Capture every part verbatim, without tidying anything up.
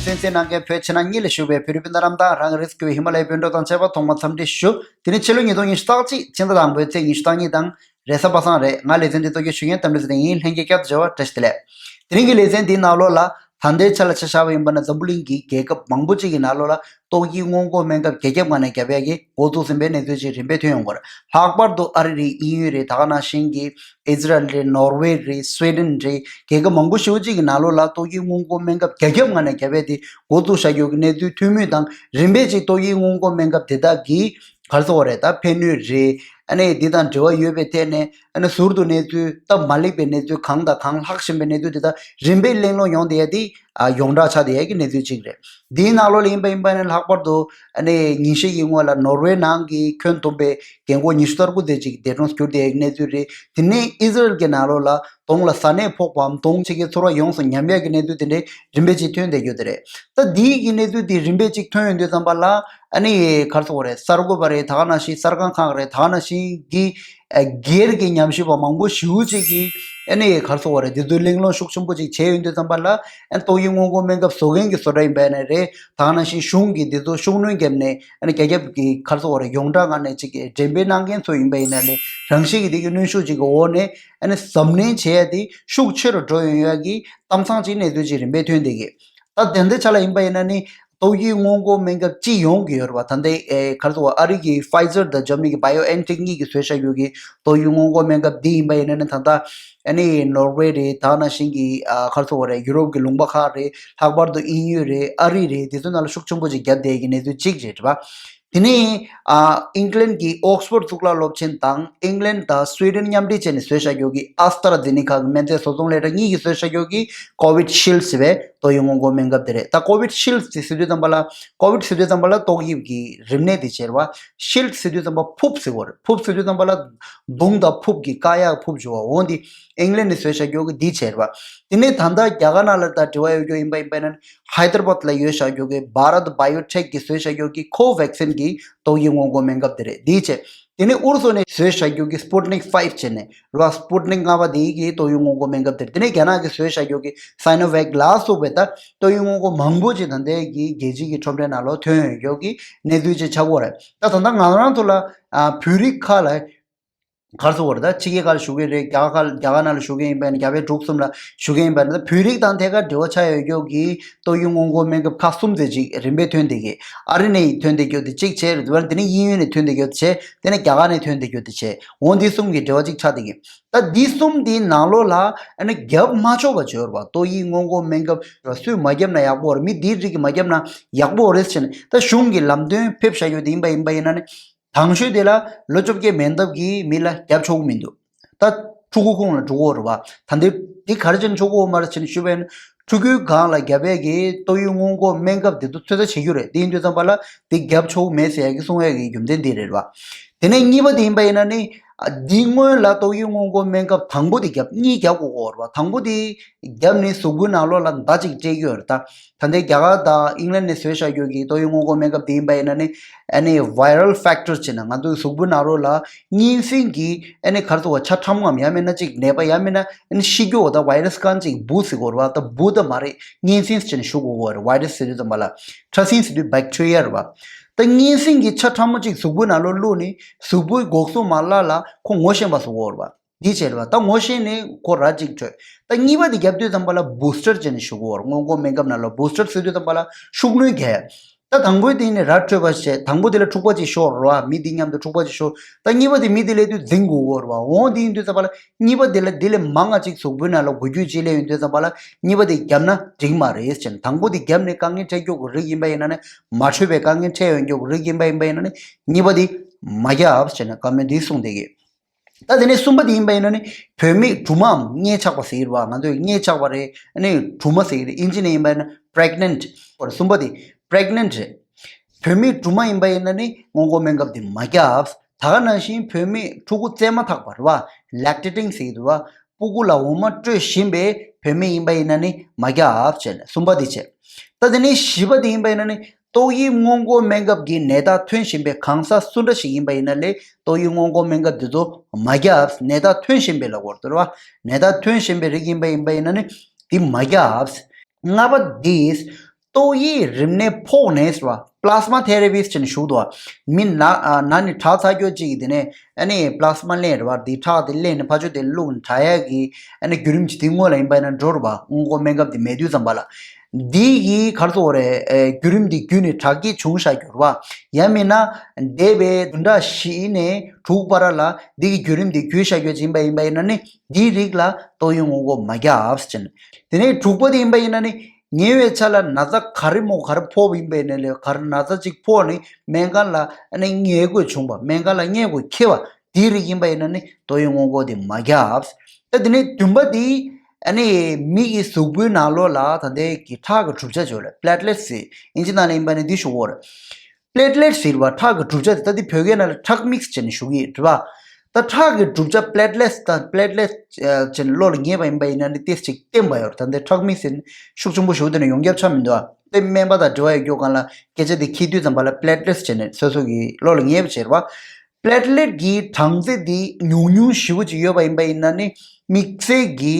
གསན་གནང་མཁན་བོད་ཕྱི་ནང་གཉིས་ལ་བཞུགས་པའི་བོད་རིགས་སྤུན་ཟླ་རྣམས་དང་། རང་རེ་སི་ཀུའི་ཧི་མ་ལ་ཡའི་སྤུན་གྲོགས་དང་བཅས་པ་ཐོག་མར་འཚམས་འདྲི་ཞུ། དེ་ནི་ཕྱི་ལོ་ཉིས་སྟོང་ཉི་ཤུ་རྩ་གཅིག་ཕྱི་ཟླ་དང་པོའི་ཚེས་ཉི་ཤུ་རྩ་གཉིས་དང་རེས་གཟའ་པ་སངས་རེད། ང་ལེ་ཚན་འདི་གཏོད་རྒྱུ་ཞུ་མཁན་དམ་རེ་ཚེ་བརྟན་ཡིན། ལྷན་རྒྱས་བསྐྱར་དུ་མཇལ་བར་བཀྲ་ཤིས་བདེ་ལེགས། དེ་རིང་གི་ལེ་ཚན་འདིའི་ནང་ལོགས་ལ། ད་ལྟའི་ཆ་ལ་ཆ་བཞག་པ་ཡིན་པ་ན་འཛམ་བུ་གླིང་གི་རྒྱལ་ཁབ་མང་པོ་ཅིག་གི་ནང་ལོགས་ལ་ཏོག་དབྱིབས་སྔོན་འགོག་སྨན་ཁབ་རྒྱ་ཁྱབ་ངང་ནས་བརྒྱབ་ཡག་གི་འགོ་བཙུགས་ཟིན་པའི་གནས་ཚུལ་ཅིག་རིམ་པས་ཐོན་ཡོང་གི་ཡོད་རེད། ལྷག་པར་དུ་ཨ་རི་རེད། དབྱིན་ཡུལ་རེད། ད་ག་ནང་བཞིན་གྱི་ཨི་ཟི་རལ་རེད། ནོར་ཝེ་རེད། སུའེ་ཌེན་རེད། རྒྱལ་ཁབ་མང་པོ་ཞེ་པོ་ཅིག་གི་ནང་ལོགས་ལ་ཏོག་དབྱིབས་སྔོན་འགོག་སྨན་ཁབ་རྒྱ་ཁྱབ་ངང་ནས་བརྒྱབ་ཡག་དེ་འགོ་བཙུགས་བཞག་ཡག་གི་གནས་ཚུལ་ཐོན་མུས་དང་རིམ་པས་ཅིག་ཏོག་དབྱིབས་སྔོན་འགོག་སྨན་ཁབ་དེ་དག་གི་ག་རེ་ཟེར་དགོས་རེད། ད་ཕན་ནུས་རེད། ཨ་ནི་འདི་དང་འབྲེལ་བ་ཡོད་པའི་ཐད་ནས་ཨ་ནི་ཟུར་དུ་གནས་ཚུལ། སྟབས་མ་ལེགས་པའི་གནས་ཚུལ་གང་དང་གང་ལྷག་བཞིན་པའི་གནས་ཚུལ་དེ་དག་རིམ་པས་གླེང་སློང་ཡོང་བསྡད་ཡག་དེ་ཨ་ཡོངས་གྲགས་ཆགས་བསྡད་ཡག་གི་གནས་ཚུལ་ཅིག་རེད། འདིའི་ནང་ལོགས་ལ་ཡིན་པ་ཡིན་པ་ནི་ལྷག་པར་དུ་ཨ་ནི་ཉིན་ཤས་ཀྱི་སྔོན་ལ་ནོར་ཝེ་ནང་གི་ཁྱོན་བསྡོམས་པའི་རྒན་གོག་ཉི་ཤུ་རྩ་དགུ་ཙམ་ཅིག་འདས་གྲོངས་གྱུར་བསྡད་ཡག་གི་གནས་ཚུལ་རེད། དེ་ནས་ཨི་ཟི་རལ་གྱི་ནང་ལོགས་ལ་གདོང་ལ་གཟའ་ནད་ཕོག་པའམ་གདོང་ཕྱི་རྒྱལ་ཚོར་བ་ཡོངས་སུ་ཉམས་ཡག་གི་གནས་ཚུལ་དེ་འདྲའི་རིམ་པས་ཅིག་ཐོན་བསྡད་རྒྱུ་དེ་རེད། ད་འདིའི་གི་གནས་ཚུལ་དེ་རིམ་པས་ཅིག་ཐོན་ཡོང་དུས་ཙམ་པ་ལ། ཨ་ནི་ག་རེ་ཟེར་དགོས་རེད། གསར་འགོད་པ་རེད། ད་ག་ནང་བཞིན་གསར་ཁང་ཁག་རེད། ད་ག་ནང་བཞིན་གྱི་ཨ་སྒེར་གྱི་ཉམས་ཞིབ་པ་མང་པོ་ཞེ་པོ་ཅིག་གིས་ཨ་ནི་ག་རེ་ཟེར་དགོས་རེད། འདི་ཚོའི་གླེང་སློང་ཤུགས་ཆེན་པོ་ཅིག་བྱས་ཡོང་དུས་ཙམ་པ་ལ། ཨ་ནི་ཏོག་དབྱིབས་སྔོན་འགོག་སྨན་ཁབ་བཟོ་མཁན་གྱི་བཟོ་གྲྭ་ཡིན་པ་ཡིན་ན་རེད། ད་ག་ནང་བཞིན་གཞུང་གིས་འདི་ཚོ་ཤུགས་སྣོན་བརྒྱབ་ནས་ཨ་ནི་རྒྱ་ཁྱབ་ཀྱི་ག་རེ་ཟེར་དགོས་རེད། ཡོངས་གྲགས་ངང་ནས་ཅིག་འགྲེམས་སྤེལ་གནང་མཁན་ཚོ་ཡིན་པ་ཡིན་ན་ལས་རང་བཞིན་གྱི་དེ་གི་གནོན་ཤུགས་ཅིག་གི་འོག་ནས་ཨ་ནི་གཟབ་ནན་བྱེད་ཡག་དེ་ཤུགས་ཆེ་རུ་འགྲོ་ཡོང་ཡག་གི་གཏམ་བཟང་ཅིག་གནས་ཚུལ་ཅིག་རིམ་པས་ཐོན་བསྡད་ཀྱི། ད་དེ་འདྲའི་ཆ་ལ་ཡིན་པ་ཡིན་ན་ནི་ཏོག་དབྱིབས་སྔོན་འགོག་སྨན་ཁབ་ཅིག་ཡོང་གི་ཡོད་རེད་པ། ད་ལྟའི་ཨེ་ག་རེ་ཟེར་དགོས། ཨ་རི་གི་Pfizer་དང་འཇར་མ་ནི་གི་BioNTech་གཉིས་ཀྱིས་བཟོས་བཞག་ཡོད་ཀྱི་ཏོག་དབྱིབས་སྔོན་འགོག་སྨན་ཁབ་འདི་ཡིན་པ་ཡིན་ན་ནི་ད་ལྟ་ཨ་ནི་ནོར་ཝེ་རེད། ད་ག་ནང་བཞིན་གྱི་ཨ་ག་རེ་ཟེར་དགོས་རེད། ཡུ་རོབ་ཀྱི་ལུང་པ་ཁག་རེད། ལྷག་པར་དུ་དབྱིན་ཡུལ་རེད། ཨ་རི་རེད། དེ་ཚོའི་ནང་ལ་ཤུགས་ཆེན་པོ་ཅིག་བརྒྱབ་བསྡད་ཀྱི་གནས་ཚུལ་གཅིག་རེད་པ། དེ་ནས་ཨ་ཨིང་ལན་གྱི་ཨོག་སི་ཕོར་ཌི་གཙུག་ལག་སློབ་ཆེན་དང་ཨིང་ལན་དང་སུའེ་ཌེན་མཉམ་འབྲེལ་བྱས་ནས་བཟོས་བཞག་ཡོད་ཀྱི་ཨ་སི་ཏྲ་ཛེ་ནི་ཁ་གི་སྨན་རྫས་བཟོ་ཚོང་ལས་གྲྭ་གཉིས་ཀྱིས་བཟོས་བཞག་ཡོད་ཀྱི་ཀོ་ཝིད་ཤིལ་ཌི་ཟེར་བའི་ཏོག་དབྱིབས་སྔོན་འགོག་སྨན་ཁབ་དེ་རེད། ད་ཀོ་ཝིད་ཤིལ་ཌི་ཟེར་དུས་ཙམ་པ་ལ། ཀོ་ཝིད་ཟེར་དུས་ཙམ་པ་ལ་ཏོག་དབྱིབས་ཀྱི་རིམས་ནད་དེ་བྱས་རེད་པ། ཤིལ་ཌི་ཟེར་དུས་ཙམ་པ་ཕུབ་ཟེར་བ་རེད། ཕུབ་ཟེར་དུས་ཙམ་པ་ལ་མདུང་དང་ཕུབ་ཀྱི་བཀག་ཡག་ཕུབ་བྱུང་བ། འོ་འདི་ཨིང་ལན་ནས་བཟོས་བཞག་ཡོད་ཀྱི་འདི་བྱས་རེད་པ། དེ་ནས་ད་ལྟ་རྒྱ་གར་ནང་ལ་ད་འབྲེལ་བ་ཡོད་རྒྱུ་ཡིན་པ་ཡིན་པ་ཡིན་ན། ཧའི་ཏར་བཱད་ལ་ཡོད་བཞག་ཡོད་ཀྱི་Bharat Biotech་གིས་བཟོས་བཞག་ཡོད་ཀྱི་ཁོ་ཝེག་སིན་གྱི་ཏོག་དབྱིབས་སྔོན་འགོག་སྨན་ཁབ་དེ་རེད། དེའི་ཆེད། དེ་ནས་ཨུ་རུ་སུ་ནས་བཟོས་བཞག་ཡོད་ཀྱི་Sputnik་five་བྱས་ནས་རེད་པ། Sputnik་ལྔ་པ་དེ་གི་ཏོག་དབྱིབས་སྔོན་འགོག་སྨན་ཁབ་དེ་རེད། དེ་ནས་རྒྱ་ནག་གིས་བཟོས་བཞག་ཡོད་ཀྱི་Sinovac་ལ་སོགས་པའི་ད་ཏོག་དབྱིབས་སྔོན་འགོག་མང་པོ་ཅིག་ད་ལྟའི་གི་རྒྱལ་སྤྱི་གི་ཁྲོམ་རའི་ནང་ལོགས་ཐོན་ཡོད་ཀྱི་གནས་ཚུལ་ཅིག་ཆགས་ཀྱི་ཡོད་རེད། ད་ད་ལྟ་ང་རང་ཚོ་ལ་ཨ་བོད་རིགས་ཁག་ལ། ག་རེ་ཟེར་དགོས་རེད། ད་ཕྱི་རྒྱལ་ཁག་ལ་བཞུགས་མཁན་རེད། རྒྱ་གར་ཁག་རྒྱ་གར་ནང་ལ་བཞུགས་མཁན་ཡིན་པ་ཡིན་ན། རྒྱ་བལ་འབྲུག་གསུམ་ལ་བཞུགས་མཁན་ཡིན་པ་ཡིན་ན། ད་བོད་རིགས་དང་ཐད་ཀར་འབྲེལ་བ་ཆགས་ཡོད་ཀྱོག་གི་ཏོག་དབྱིབས་སྔོན་འགོག་སྨན་ཁབ་ཁག་གསུམ་ཙམ་ཅིག་རིམ་པས་ཐོན་བསྡད་ཀྱི། ཨ་རི་ནས་ཐོན་བསྡད་ཀྱོག་དེ་གཅིག་བྱས། དེ་ནས་དབྱིན་ཡུལ་ནས་ཐོན་བསྡད་ཀྱོག་དེ་བྱས། དེ་ནས་རྒྱ་གར་ནས་ཐོན་བསྡད་ཀྱོག་དེ་བྱས། འོ་འདི་གསུམ་གྱི་འབྲེལ་བ་ཅིག་ཆགས་བསྡད་ཀྱི། ད་འདི་གསུམ་དེའི་ནང་ལོགས་ལ་ཨ་ནི་བརྒྱབ་མ་ཆོག་པ་བྱས་ཡོད་རེད་པ། ཏོག་དབྱིབས་སྔོན་འགོག་སྨན་ཁབ་སུས་མ་བརྒྱབ་ན་ཡག་པོ་རེད། མི་འདིའི་རིགས་ཀྱིས་མ་བརྒྱབ་ན་ཡག་པོ་རེད་ཟེར་ནས་ད་གཞུང་གི་ལམ་སྟོན་ཕེབས་བཞག་ཡོད་དེ་ཡིན་པ་ཡིན་པ་ཡིན་ན་ནི། དང་ཤོས་དེ་ལ་ལོ་བཅོ་བརྒྱད་མན་འདབ་ཀྱི་མི་ལ་བརྒྱབ་ཆོག་གི་མི་འདུག། ད་ཕྲུ་གུ་ཁོངས་ལ་འགྲོ་གི་ཡོད་རེད་པ། ད་འདི་འདི་ག་རེ་བྱས་ནས་ཆོག་གི་ཡོད་མ་རེད་ཟེར་ནས་ཞུས་པ་ཡིན་ན། ཕྲུ་གུའི་སྒང་ལ་བརྒྱབ་ཡས་ཀྱི་ཏོག་དབྱིབས་སྔོན་འགོག་སྨན་ཁབ་དེ་ཚོ་ཚོད་ལྟ་བྱེད་རྒྱུ་རེད། དེ་ཡིན་དུས་ཙམ་པ་ལ་དེ་བརྒྱབ་ཆོག་གི་མེད་ཟེར་ཡས་ཀྱི་གསུང་ཡས་ཀྱི་རྒྱུ་མཚན་འདི་རེད་པ། དེ་ནས་གཉིས་པ་དེ་ཡིན་པ་ཡིན་ན་ནི། ཨ་འདི་སྔོན་ལ་ཏོག་དབྱིབས་སྔོན་འགོག་སྨན་ཁབ་དང་པོ་དེ་བརྒྱབ། གཉིས་བརྒྱབ་དགོས་ཀྱི་ཡོད་རེད་པ། དང་པོ་དེ་བརྒྱབ་ནས་གཟུགས་པོའི་ནང་ལོགས་ལ་མདའ་གཅིག་སྤྲད་ཀྱི་ཡོད་རེད། ད་ད་ལྟའི་རྒྱ་གར་དང་ཨིང་ལན་ནས་བཟོས་བཞག་ཡོད་ཀྱི་ཏོག་དབྱིབས་སྔོན་འགོག་སྨན་ཁབ་དེ་ཡིན་པ་ཡིན་ན་ནི། ཨ་ནི་viral factor་བྱས་ན་ང་ཚོའི་གཟུགས་པོའི་ནང་ལོགས་ལ་གཉན་སྲིན་གྱི་ཨ་ནི་ག་རེ་ཟེར་དགོས། ཆ་ཕྲ་མོའམ་ཡང་མིན་ན་གཅིག་ནད་པ་ཡང་མིན་ན་ཨ་ནི་ཤི་རྒྱུ་བ། ད་virus་གང་ཅིག་འབུ་ཟེར་དགོས་རེད་པ། ད་འབུ་ད་མ་རེད། གཉན་སྲིན་ཟེར་ནས་ཞུ་དགོས་ཀྱི་ཡོད་རེད། virus་ཟེར་དུས་ཙམ་པ་ལ། ཕྲ་སྲིན་ཟེར་དུས་bacteria་རེད་པ། ད་གཉན་སྲིན་གྱི་ཆ་ཕྲ་མོ་གཅིག་གཟུགས་པོའི་ནང་ལོགས་བླུགས་ནས་གཟུགས་པོའི་འགོག་སྲུང་མ་ལག་ལ་ཁོ་ངོ་ཤེས་པ་བཟོ་དགོས་རེད་པ། འདི་བྱས་རེད་པ། ད་ངོ་ཤེས་ནས་ཁོ་ར་གཅིག་འཕྲོད། ད་གཉིས་པ་དེ་བརྒྱབ་དུས་ཙམ་པ་ལ་booster་བྱས་ནས་ཞུ་དགོས་རེད། སྔོན་འགོག་སྨན་ཁབ་ནང་ལ་booster་ཟེར་དུས་ཙམ་པ་ལ་ཤུགས་སྣོན་རྒྱག་ཡ། ད་དང་པོའི་དེ་ནས་ར་འཕྲོད་པ་བྱས། དང་པོ་དེ་ལ་འཁྲུག་པ་ཅིག་ཤོར་རེད་པ། མི་དེ་མཉམ་དུ་འཁྲུག་པ་ཅིག་ཤོར། ད་གཉིས་པ་དེ་མི་དེ་ལས་དུས་འཛིང་དགོས་ཀྱི་ཡོད་རེད་པ། འོ་དེ་ཡིན་དུས་ཙམ་པ་ལ་གཉིས་པ་དེ་ལ་དེ་ལས་མང་ང་ཅིག་གཟུགས་པོའི་ནང་ལ་འགོ་རྒྱུ་ཅིག་སླེབས་ཡོང་དུས་ཙམ་པ་ལ་གཉིས་པ་དེ་བརྒྱབ་ན་འགྲིག་མ་རེད་ཟེར་ནས། དང་པོ་དེ་བརྒྱབ་ནས་དཀའ་ངལ་འཕྲད་ཀྱོག་གི་རིགས་ཡིན་པ་ཡིན་ན་ནི། མ་འཕྲོད་པའི་དཀའ་ངལ་འཕྲད་ཡོང་ཀྱོག་གི་རིགས་ཡིན་པ་ཡིན་པ་ཡིན་ན་ནི། གཉིས་པ་དེ་མ་བརྒྱབ་ཟེར་ནས་བཀའ་མོལ་འདི་གསུངས་བསྡད་ཀྱི། ད་དེ་ནས་གསུམ་པ་དེ་ཡིན་པ་ཡིན་ན་ནི་བུད་མེད་སྦྲུམ་མའམ་མངལ་ཆགས་པ་ཟེར་གྱི་རེད་པ། ང་ཚོས་མངལ་ཆགས་པ་རེད། ཨ་ནི་སྦྲུམ་མ་ཟེར་གྱི་རེད། ཨིན་ཇི་ནས་ཡིན་པ་ཡིན་ན་pregnant། གསུམ་པ་དེ་pregnant་རེད། བུད་མེད་སྦྲུམ་མ་ཡིན་པ་ཡིན་ན་ནི་སྔོན་འགོག་སྨན་ཁབ་དེ་མ་བརྒྱབ། ད་ག་ནང་བཞིན་བུད་མེད་ཕྲུ་གུ་བཙས་མ་ཐག་པ་རེད་པ། lactating་ཟེར་གྱི་འདུག་པ། ཕྲུ་གུ་ལ་འོ་མ་སྤྲོད་བཞིན་པའི་བུད་མེད་ཡིན་པ་ཡིན་ན་ནི་མ་བརྒྱབ་བྱས་ནས། གསུམ་པ་དེ་བྱས། ད་དེ་ནས་བཞི་པ་དེ་ཡིན་པ་ཡིན་ན་ནི། ཏོག་དབྱིབས་སྔོན་འགོག་སྨན་ཁབ་ཀྱི་ནད་རྟགས་ཐོན་བཞིན་པའི་གང་ཟག་སུ་འདྲ་ཞིག་ཡིན་པ་ཡིན་ན་ལས་ཏོག་དབྱིབས་སྔོན་འགོག་སྨན་ཁབ་འདི་ཚོ་མ་བརྒྱབ། ནད་རྟགས་ཐོན་བཞིན་པའི་ལབ་དགོས་རེད་པ། ནད་རྟགས་ཐོན་བཞིན་པའི་རིགས་ཡིན་པ་ཡིན་པ་ཡིན་ན་ནི་འདི་མ་བརྒྱབ། ལྔ་པ་འདི། ཏོག་དབྱིབས་རིམས་ནད་ཕོག་ནས་ཟེར་བ། Plasma therapist ཅེས་ཞུ་འདུག་མི་ན་ཨ་ན་ནི་དྲག་ཚར་ཀྱོག་ཅིག་གིས་དེ་ནས་ཨ་ནི་plasma ལེན་རེད་བ། དེ་ཁྲག་དེ་ལེན་ནས་ཕར་ཕྱོགས་དེ་བླུགས་ནས་དྲག་ཡག་གི་ཨ་ནི་བརྒྱུད་རིམ་ཅིག་དེ་སྔོན་ལ་ཡིན་པ་ཡིན་ན་འགྲོ་རེད་བ། སྔོན་འགོག་སྨན་ཁབ་དེ་མེད་དུས་ཙམ་པ་ལ། འདི་ཡི་གར་སོགས་རེད། ཨེ་བརྒྱུད་རིམ་འདི་བརྒྱུད་ནས་དྲག་སྐྱེད་བྱུང་བཞག་རྒྱུ་རེད་བ། ཡང་མིན་ན་འདས་པའི་བདུན་ཕྲག་བཞི་ནས་དྲུག་བར་ལ་འདི་གི་བརྒྱུད་རིམ་འདི་བརྒྱུད་བཞག་རྒྱུ་ཅིག་ཡིན་པ་ཡིན་པ་ཡིན་ན་ནི་འདིའི་རིགས་ལ་ཏོག་དབྱིབས་སྔོན་འགོག་མ་རྒྱག་ཟེར་ནས། དེ་ནས་དྲུག་པ་དེ་ཡིན་པ་ཡིན་ན་ནི་ཉེ་བའི་ཆར་ལ་ན་ཚ་ག་རེ་མོ་ག་རེ་ཕོག་པ་ཡིན་པ་ཡིན་ན་ལས་ག་རེ་ན་ཚ་ཅིག་ཕོག་ནས་སྨན་ཁང་ལ་ཨ་ནི་ཉལ་དགོས་བྱུང་བ། སྨན་ཁང་ལ་ཉལ་དགོས་འཁེལ་བ། དེའི་རིགས་ཡིན་པ་ཡིན་ན་ནི་ཏོག་དབྱིབས་སྔོན་འགོག་དེ་མ་རྒྱག་ད་དེ་ནས་བདུན་པ་དེ་ཨ་ནི་མི་གི་གཟུགས་པོའི་ནང་ལོགས་ལ་ད་ལྟའི་གི་ཁྲག་གི་གྲུབ་ཆ་བརྗོད་ལ་platelets ཟེར་ཨིན་ཇི་ནང་ལ་ཡིན་པ་ནི་འདི་ཞུ་གོ་རེད། Platelets ཟེར་བ་ཁྲག་གི་གྲུབ་ཆ་དེ་ད་འདི་བོད་སྐད་ནང་ལ་ཁྲག་མིག་ཟེར་ནས་ཞུ་གི་ཡོད་རེད་བ། ད་ཁྲག་གི་གྲུབ་ཆ་platelets དང་platelets ཟེར་ནས་བློ་ལ་ངེས་པ་ཡིན་པ་ཡིན་ན་ནི་ཏོག་ཙམ་བསྟན་པ་ཡོད་རེད། ད་འདི་ཁྲག་མིག་ཟེར་ནས་ཤུགས་ཆེན་པོ་ཞུ་དེ་ནས་ཡོངས་ཁྱབ་ཆགས་མི་འདུག་ཨ། དེ་སྨན་པ་དང་འབྲེལ་བ་ཡོད་རྒྱུ་གང་ལ་སྐད་ཆ་དེ་འཁྱེར་དུས་ཙམ་པ་ལ་platelets ཟེར་ནས་སོ་སོ་གི་བློ་ལ་ངེས་པ་བྱེད་རེད་བ། Platelet གི་གྲངས་ཚད་འདི་ཉུང་ཉུང་ཞེ་པོ་ཅིག་ཡོད་པ་ཡིན་པ་ཡིན་ན་ནི་དམིགས་བསལ་གྱི་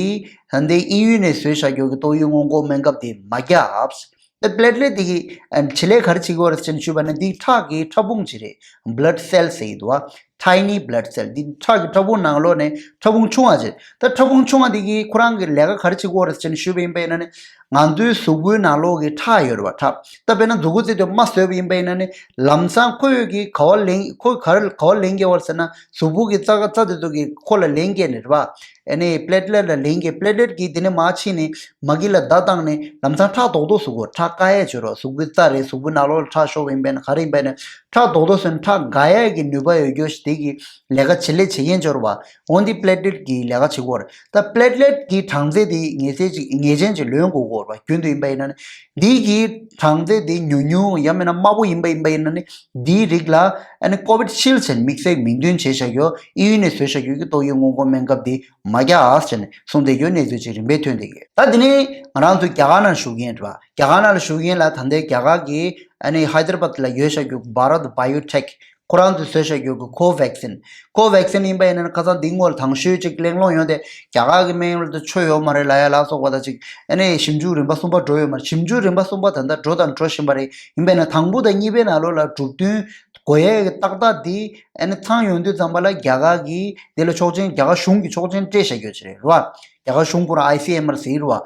ད་ལྟའི་དབྱིན་ཡུལ་ནས་བཟོས་བཞག་རྒྱུ་གི་ཏོག་དབྱིབས་སྔོན་འགོག་སྨན་ཁབ་དེ་མ་རྒྱག་ད་platelet འདི་གི་ཨམ་བྱེད་ལས་ག་རེ་བྱེད་ཀྱི་ཡོད་རེད་ཟེར་ནས་ཞུས་པ་ན་འདི་ཁྲག་གི་ཕྲ་ཕུང་ཅིག་རེད། Blood cell ཟེར་གྱི་འདུག་བ། Tiny blood cell འདི་ཁྲག་གི་ཕྲ་ཕུང་ནང་ལོགས་ནས་ཕྲ་ཕུང་ཆུང་བ་ཅིག་ད་ཕྲ་ཕུང་ཆུང་བ་འདི་གིས་ཁོ་རང་གི་ལས་ཀ་ག་རེ་བྱེད་ཀྱི་ཡོད་རེད་ཟེར་ནས་ཞུས་པ་ཡིན་པ་ཡིན་ན་ནི་ང་ཚོའི་གཟུགས་པོའི་ནང་ལོགས་ཀྱི་ཁྲག་ཡོད་རེད་བ། ཁྲག་ད་དཔེར་ན་མཛུབ་གུ་རྩེ་དུས་རྨ་བཟོས་པ་ཡིན་པ་ཡིན་ན་ནི་ལམ་སང་ཁོ་ཡོད་ཀྱི་ག་བ་ལེན་ཁོ་ག་རེ་ག་བ་ལེན་གྱི་ཡོད་རེད་ཟེར་ན་གཟུགས་པོ་གི་རྩ་ཁ་རྩ་དེ་ཚོ་གི་ཁོ་ལ་ལེན་གྱི་ནི་རེད་བ། ཨ་ནི་platelet ལ་ལེན་གྱི་platelet གིས་དེ་ནས་མར་ཕྱིན་ནས་མ་གི་ལ་བརྡ་བཏང་ནས་ལམ་སང་ཁྲག་རྡོག་རྡོག་བཟོ་དགོས། ཁྲག་བཀག་ཡས་བྱེད་རོགས། གཟུགས་པོའི་རྩ་རེད། གཟུགས་པོའི་ནང་ལོགས་ལ་ཁྲག་ཤོར་བ་ཡིན་པས་ན་ག་རེ་ཡིན་པས་ན་ཁྲག་རྡོག་རྡོག་བཟོས་ནས་ཁྲག་འགག་ཡས་ཀྱི་ནུས་པ་ཡོད་རྒྱུ་ཞིག་དེ་གི་ལས་ཀ་བྱེད་ལས་བྱེད་མཁན་ཅིག་ཡོད་རེད་བ། འོན་ཏེ་platelet གི་ལས་ཀ་བྱེད་དགོས་རེད། ད་platelet གི་གྲངས་ཚད་དེ་ངེས་ཚད་ཅིག་ངེས་ཅན་ཅིག་ལོན་དགོས་ཀྱི་ཡོད་རེད་བ། རྒྱུན་དུ་ཡིན་པ་ཡིན་ན་ནི་འདི་གི་གྲངས་ཚད་དེ་ཉུང་ཉུང་ཡང་མིན་ན་དམའ་པོ་ཡིན་པ་ཡིན་པ་ཡིན་ན་ནི་འདིའི་རིགས་ལ་ཨ་ནི་Covishield ཟེར་དམིགས་བསལ་མིང་འདོན་བྱས་བཞག་ཡོད། དབྱིན་ཡུལ་ནས་བཟོས་བཞག་ཡོད་ཀྱི་ཏོག་དབྱིབས་སྔོན་འགོག་སྨན་ཁབ་འདི་མ་རྒྱག་ཟེར་ནས་གསུངས་བསྡད་ཡོད་གནས་ཚུལ་ཅིག་རིམ་པས་ཐོན་བསྡད་ཡོད། ད་འདི་ནས་ང་རང་ཚོ་རྒྱ་གར་ནང་བཞུགས་མཁན་རེད་བ། རྒྱ་གར་ནང་ལ་བཞུགས་མཁན་ལ་ད་ལྟའི་རྒྱ་གར་གྱི་ཨ་ནི་Hyderabad ལ་ཡོད་བཞག་རྒྱུ་Bharat Biotech ཁོ་རང་ཚོས་བཟོས་བཞག་རྒྱུ་གི་Covaxin། Covaxin ཡིན་པ་ཡིན་ན་ཁ་སང་འདི་སྔོན་ལ་དང་ཤོས་ཅིག་གླེང་སློང་ཡོང་སྟེ་རྒྱ་གར་གྱི་སྨན་ལ་ཆོ་ཡོད་མ་རེད་ལབ་ཡ་ལ་སོགས་པ་དང་ཅིག་ཨ་ནི་ཞིབ་འཇུག་རིམ་པ་གསུམ་པ་འགྲོ་ཡོད་མ་རེད། ཞིབ་འཇུག་རིམ་པ་གསུམ་པ་ད་ལྟ་འགྲོ་དང་འགྲོ་བཞིན་པ་རེད། ཡིན་པས་ན་དང་པོ་དང་གཉིས་པའི་ནང་ལོགས་ལ་གྲུབ་དོན་གོ་ཡས་ཀྱི་ཏག་ཏག་འདི་ཨ་ནི་ཚང་ཡོང་དུས་ཙམ་པ་ལ་རྒྱ་གར་གྱིས་དེ་ལ་ཆོག་མཆན་རྒྱ་གར་གཞུང་གིས་ཆོག་མཆན་སྤྲད་བཞག་རྒྱུ་ཅིག་རེད་རེད་བ། རྒྱ་གར་གཞུང་ཁོ་རང་ICMR ཟེར་རེད་བ།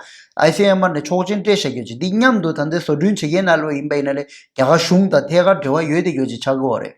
ICMR ནས་ཆོག་མཆན་སྤྲད་བཞག་རྒྱུ་ཅིག་འདི་མཉམ་དུ་ད་ལྟའི་བཟོ་སྐྲུན་བྱེད་མཁན་ནང་ལོགས་ཡིན་པ་ཡིན་ན་ལས་རྒྱ་གར་གཞུང་དང་ཐད་ཀར་འབྲེལ་བ་ཡོད་དེ་ཡོད་ཅིག་ཆགས་ཀྱི་ཡོད་རེད།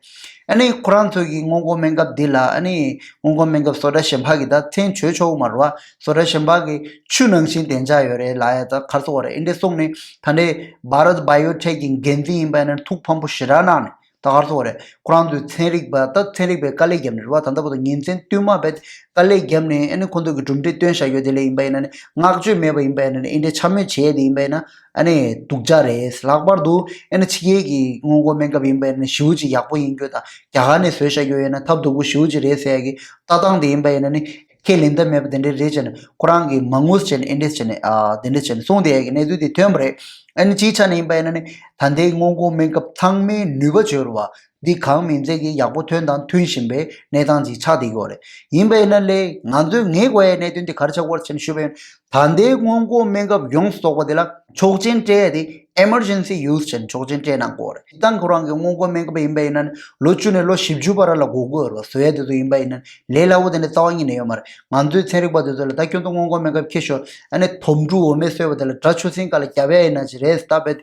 ཨ་ནི་ཁོ་རང་ཚོ་གི་སྔོན་འགོག་སྨན་ཁབ་འདི་ལ་ཨ་ནི་སྔོན་འགོག་སྨན་ཁབ་བཟོ་གྲྭ་གཞན་པ་གི་ད་མཚན་བརྗོད་ཆོག་གི་མ་རེད་བ། བཟོ་གྲྭ་གཞན་པ་གི་ཆུ་ནང་བཞིན་བདེ་འཇགས་ཡོད་རེད་ལབ་ཡ་ད་ག་རེ་ཟེར་དགོས་རེད། ཨིན་འདྲས་གསུངས་ནས་ད་ལྟའི་Bharat Biotech གི་འགན་འཛིན་ཡིན་པ་ཡིན་ན་ཐུགས་ཕམ་པོ་ཞེ་དྲག་གནང་ནས་ད་ག་རེ་ཟེར་དགོས་རེད། ཁོ་རང་ཚོའི་ཚན་རིག་པ་ད་ཚན་རིག་པའི་དཀའ་ལས་བརྒྱབ་ནས་རེད་བ། ད་ལྟ་བར་དུ་ཉིན་མཚན་བསྟུད་མར་བས་དཀའ་ལས་བརྒྱབ་ནས་ཨ་ནི་ཁོང་ཚོ་གི་གྲུབ་འབྲས་བཏོན་བཞག་ཡོད་དེ་ལས་ཡིན་པ་ཡིན་ན་ནི་བསྔགས་བརྗོད་མེད་པ་ཡིན་པ་ཡིན་ན་ནི་ཨིན་འདྲས་འཕྱ་སྨོད་བྱས་ཏེ་ཡིན་པ་ཡིན་ན། ཨ་ནི་སྡུག་ཅག་རེད། ལྷག་པར་དུ་ཨ་ནི་ཕྱི་རྒྱལ་གྱི་སྔོན་འགོག་སྨན་ཁབ་ཡིན་པ་ཡིན་ན་ཞེ་པོ་ཅིག་ཡག་པོ་ཡིན་རྒྱུ་དང་རྒྱ་གར་ནས་བཟོས་བཞག་རྒྱུ་ཡིན་ན་ཐབས་སྡུག་པོ་ཞེ་པོ་ཅིག་རེད་ཟེར་ཡ་གི་ལྟ་སྟངས་དེ་ཡིན་པ་ཡིན་ན་ནི་ཁས་ལེན་ཐབས་མེད་པ་དེ་འདྲ་རེད་ཅེས་ནས་ཁོ་རང་གིས་མ་ངུས་ཅེས་ནས་ཨེ་འདྲས་ཅེས་ནས་ཨ་དེ་འདྲས་ཅེས་ནས་གསུངས་བསྡད་ཡ་གི་གནས་ཚུལ་དེ་ཐོན་པ་རེད། ཨ་ནི་སྤྱིའི་ཆ་ནས་ཡིན་པ་ཡིན་ན་ནི་ད་ལྟའི་སྔོན་འགོག་སྨན་ཁབ་ཚང་མའི་ནུས་པ་བརྗོད་རུ་བ་འདི་གང་མིན་ཚད་ཀྱི་ཡག་པོ་ཐོན་དང་ཐོན་བཞིན་པའི་གནས་སྟངས་ཅིག་ཆགས་བསྡད་ཀྱི་ཡོད་རེད། ཡིན་པ་ཡིན་ན་ལས་ང་ཚོས་ངེས་དགོས་ཡའི་གནད་དོན་དེ་ག་རེ་ཆགས་ཀྱི་ཡོད་རེད་ཅེས་ནས་ཞུས་པ་ཡིན། ད་ལྟའི་སྔོན་འགོག་སྨན་ཁབ་ཡོངས་སུ་རྫོགས་པ་དེ་ལ་ཆོག་མཆན་སྤྲད་ཡ་དེ་Emergency Use ཅེས་ཆོག་མཆན་སྤྲད་གནང་དགོས་རེད། ད་ཁོ་རང་གི་སྔོན་འགོག་སྨན་ཁབ་ཡིན་པ་ཡིན་ན་ལོ་བཅུ་ནས་ལོ་བཞི་བཅུ་བར་ལ་དགོས་ཀྱི་ཡོད་རེད་བ། བཟོ་ཡ་དེ་ཚོ་ཡིན་པ་ཡིན་ན་ལས་སླ་བོ་དེ་འདྲ་རྩ་བ་ཉིད་ནས་ཡོད་མ་རེད། ང་ཚོའི་ཚན་རིག་པ་དེ་ཚོ་ལ་ད་ཁྱོད་ཚོ་སྔོན་འགོག་སྨན་ཁབ་ཁྱེར་ཤོག་ཨ་ནི་དོམ་ཕྲུག་འོ་མས་གསོས་པ་དེ་ལ་དགྲ་ཆུ་སྲིན་ཁ་ལ་རྒྱབ་ཡ་ཡིན་ན་ཅི་རེད་ཟེར་ད་བས།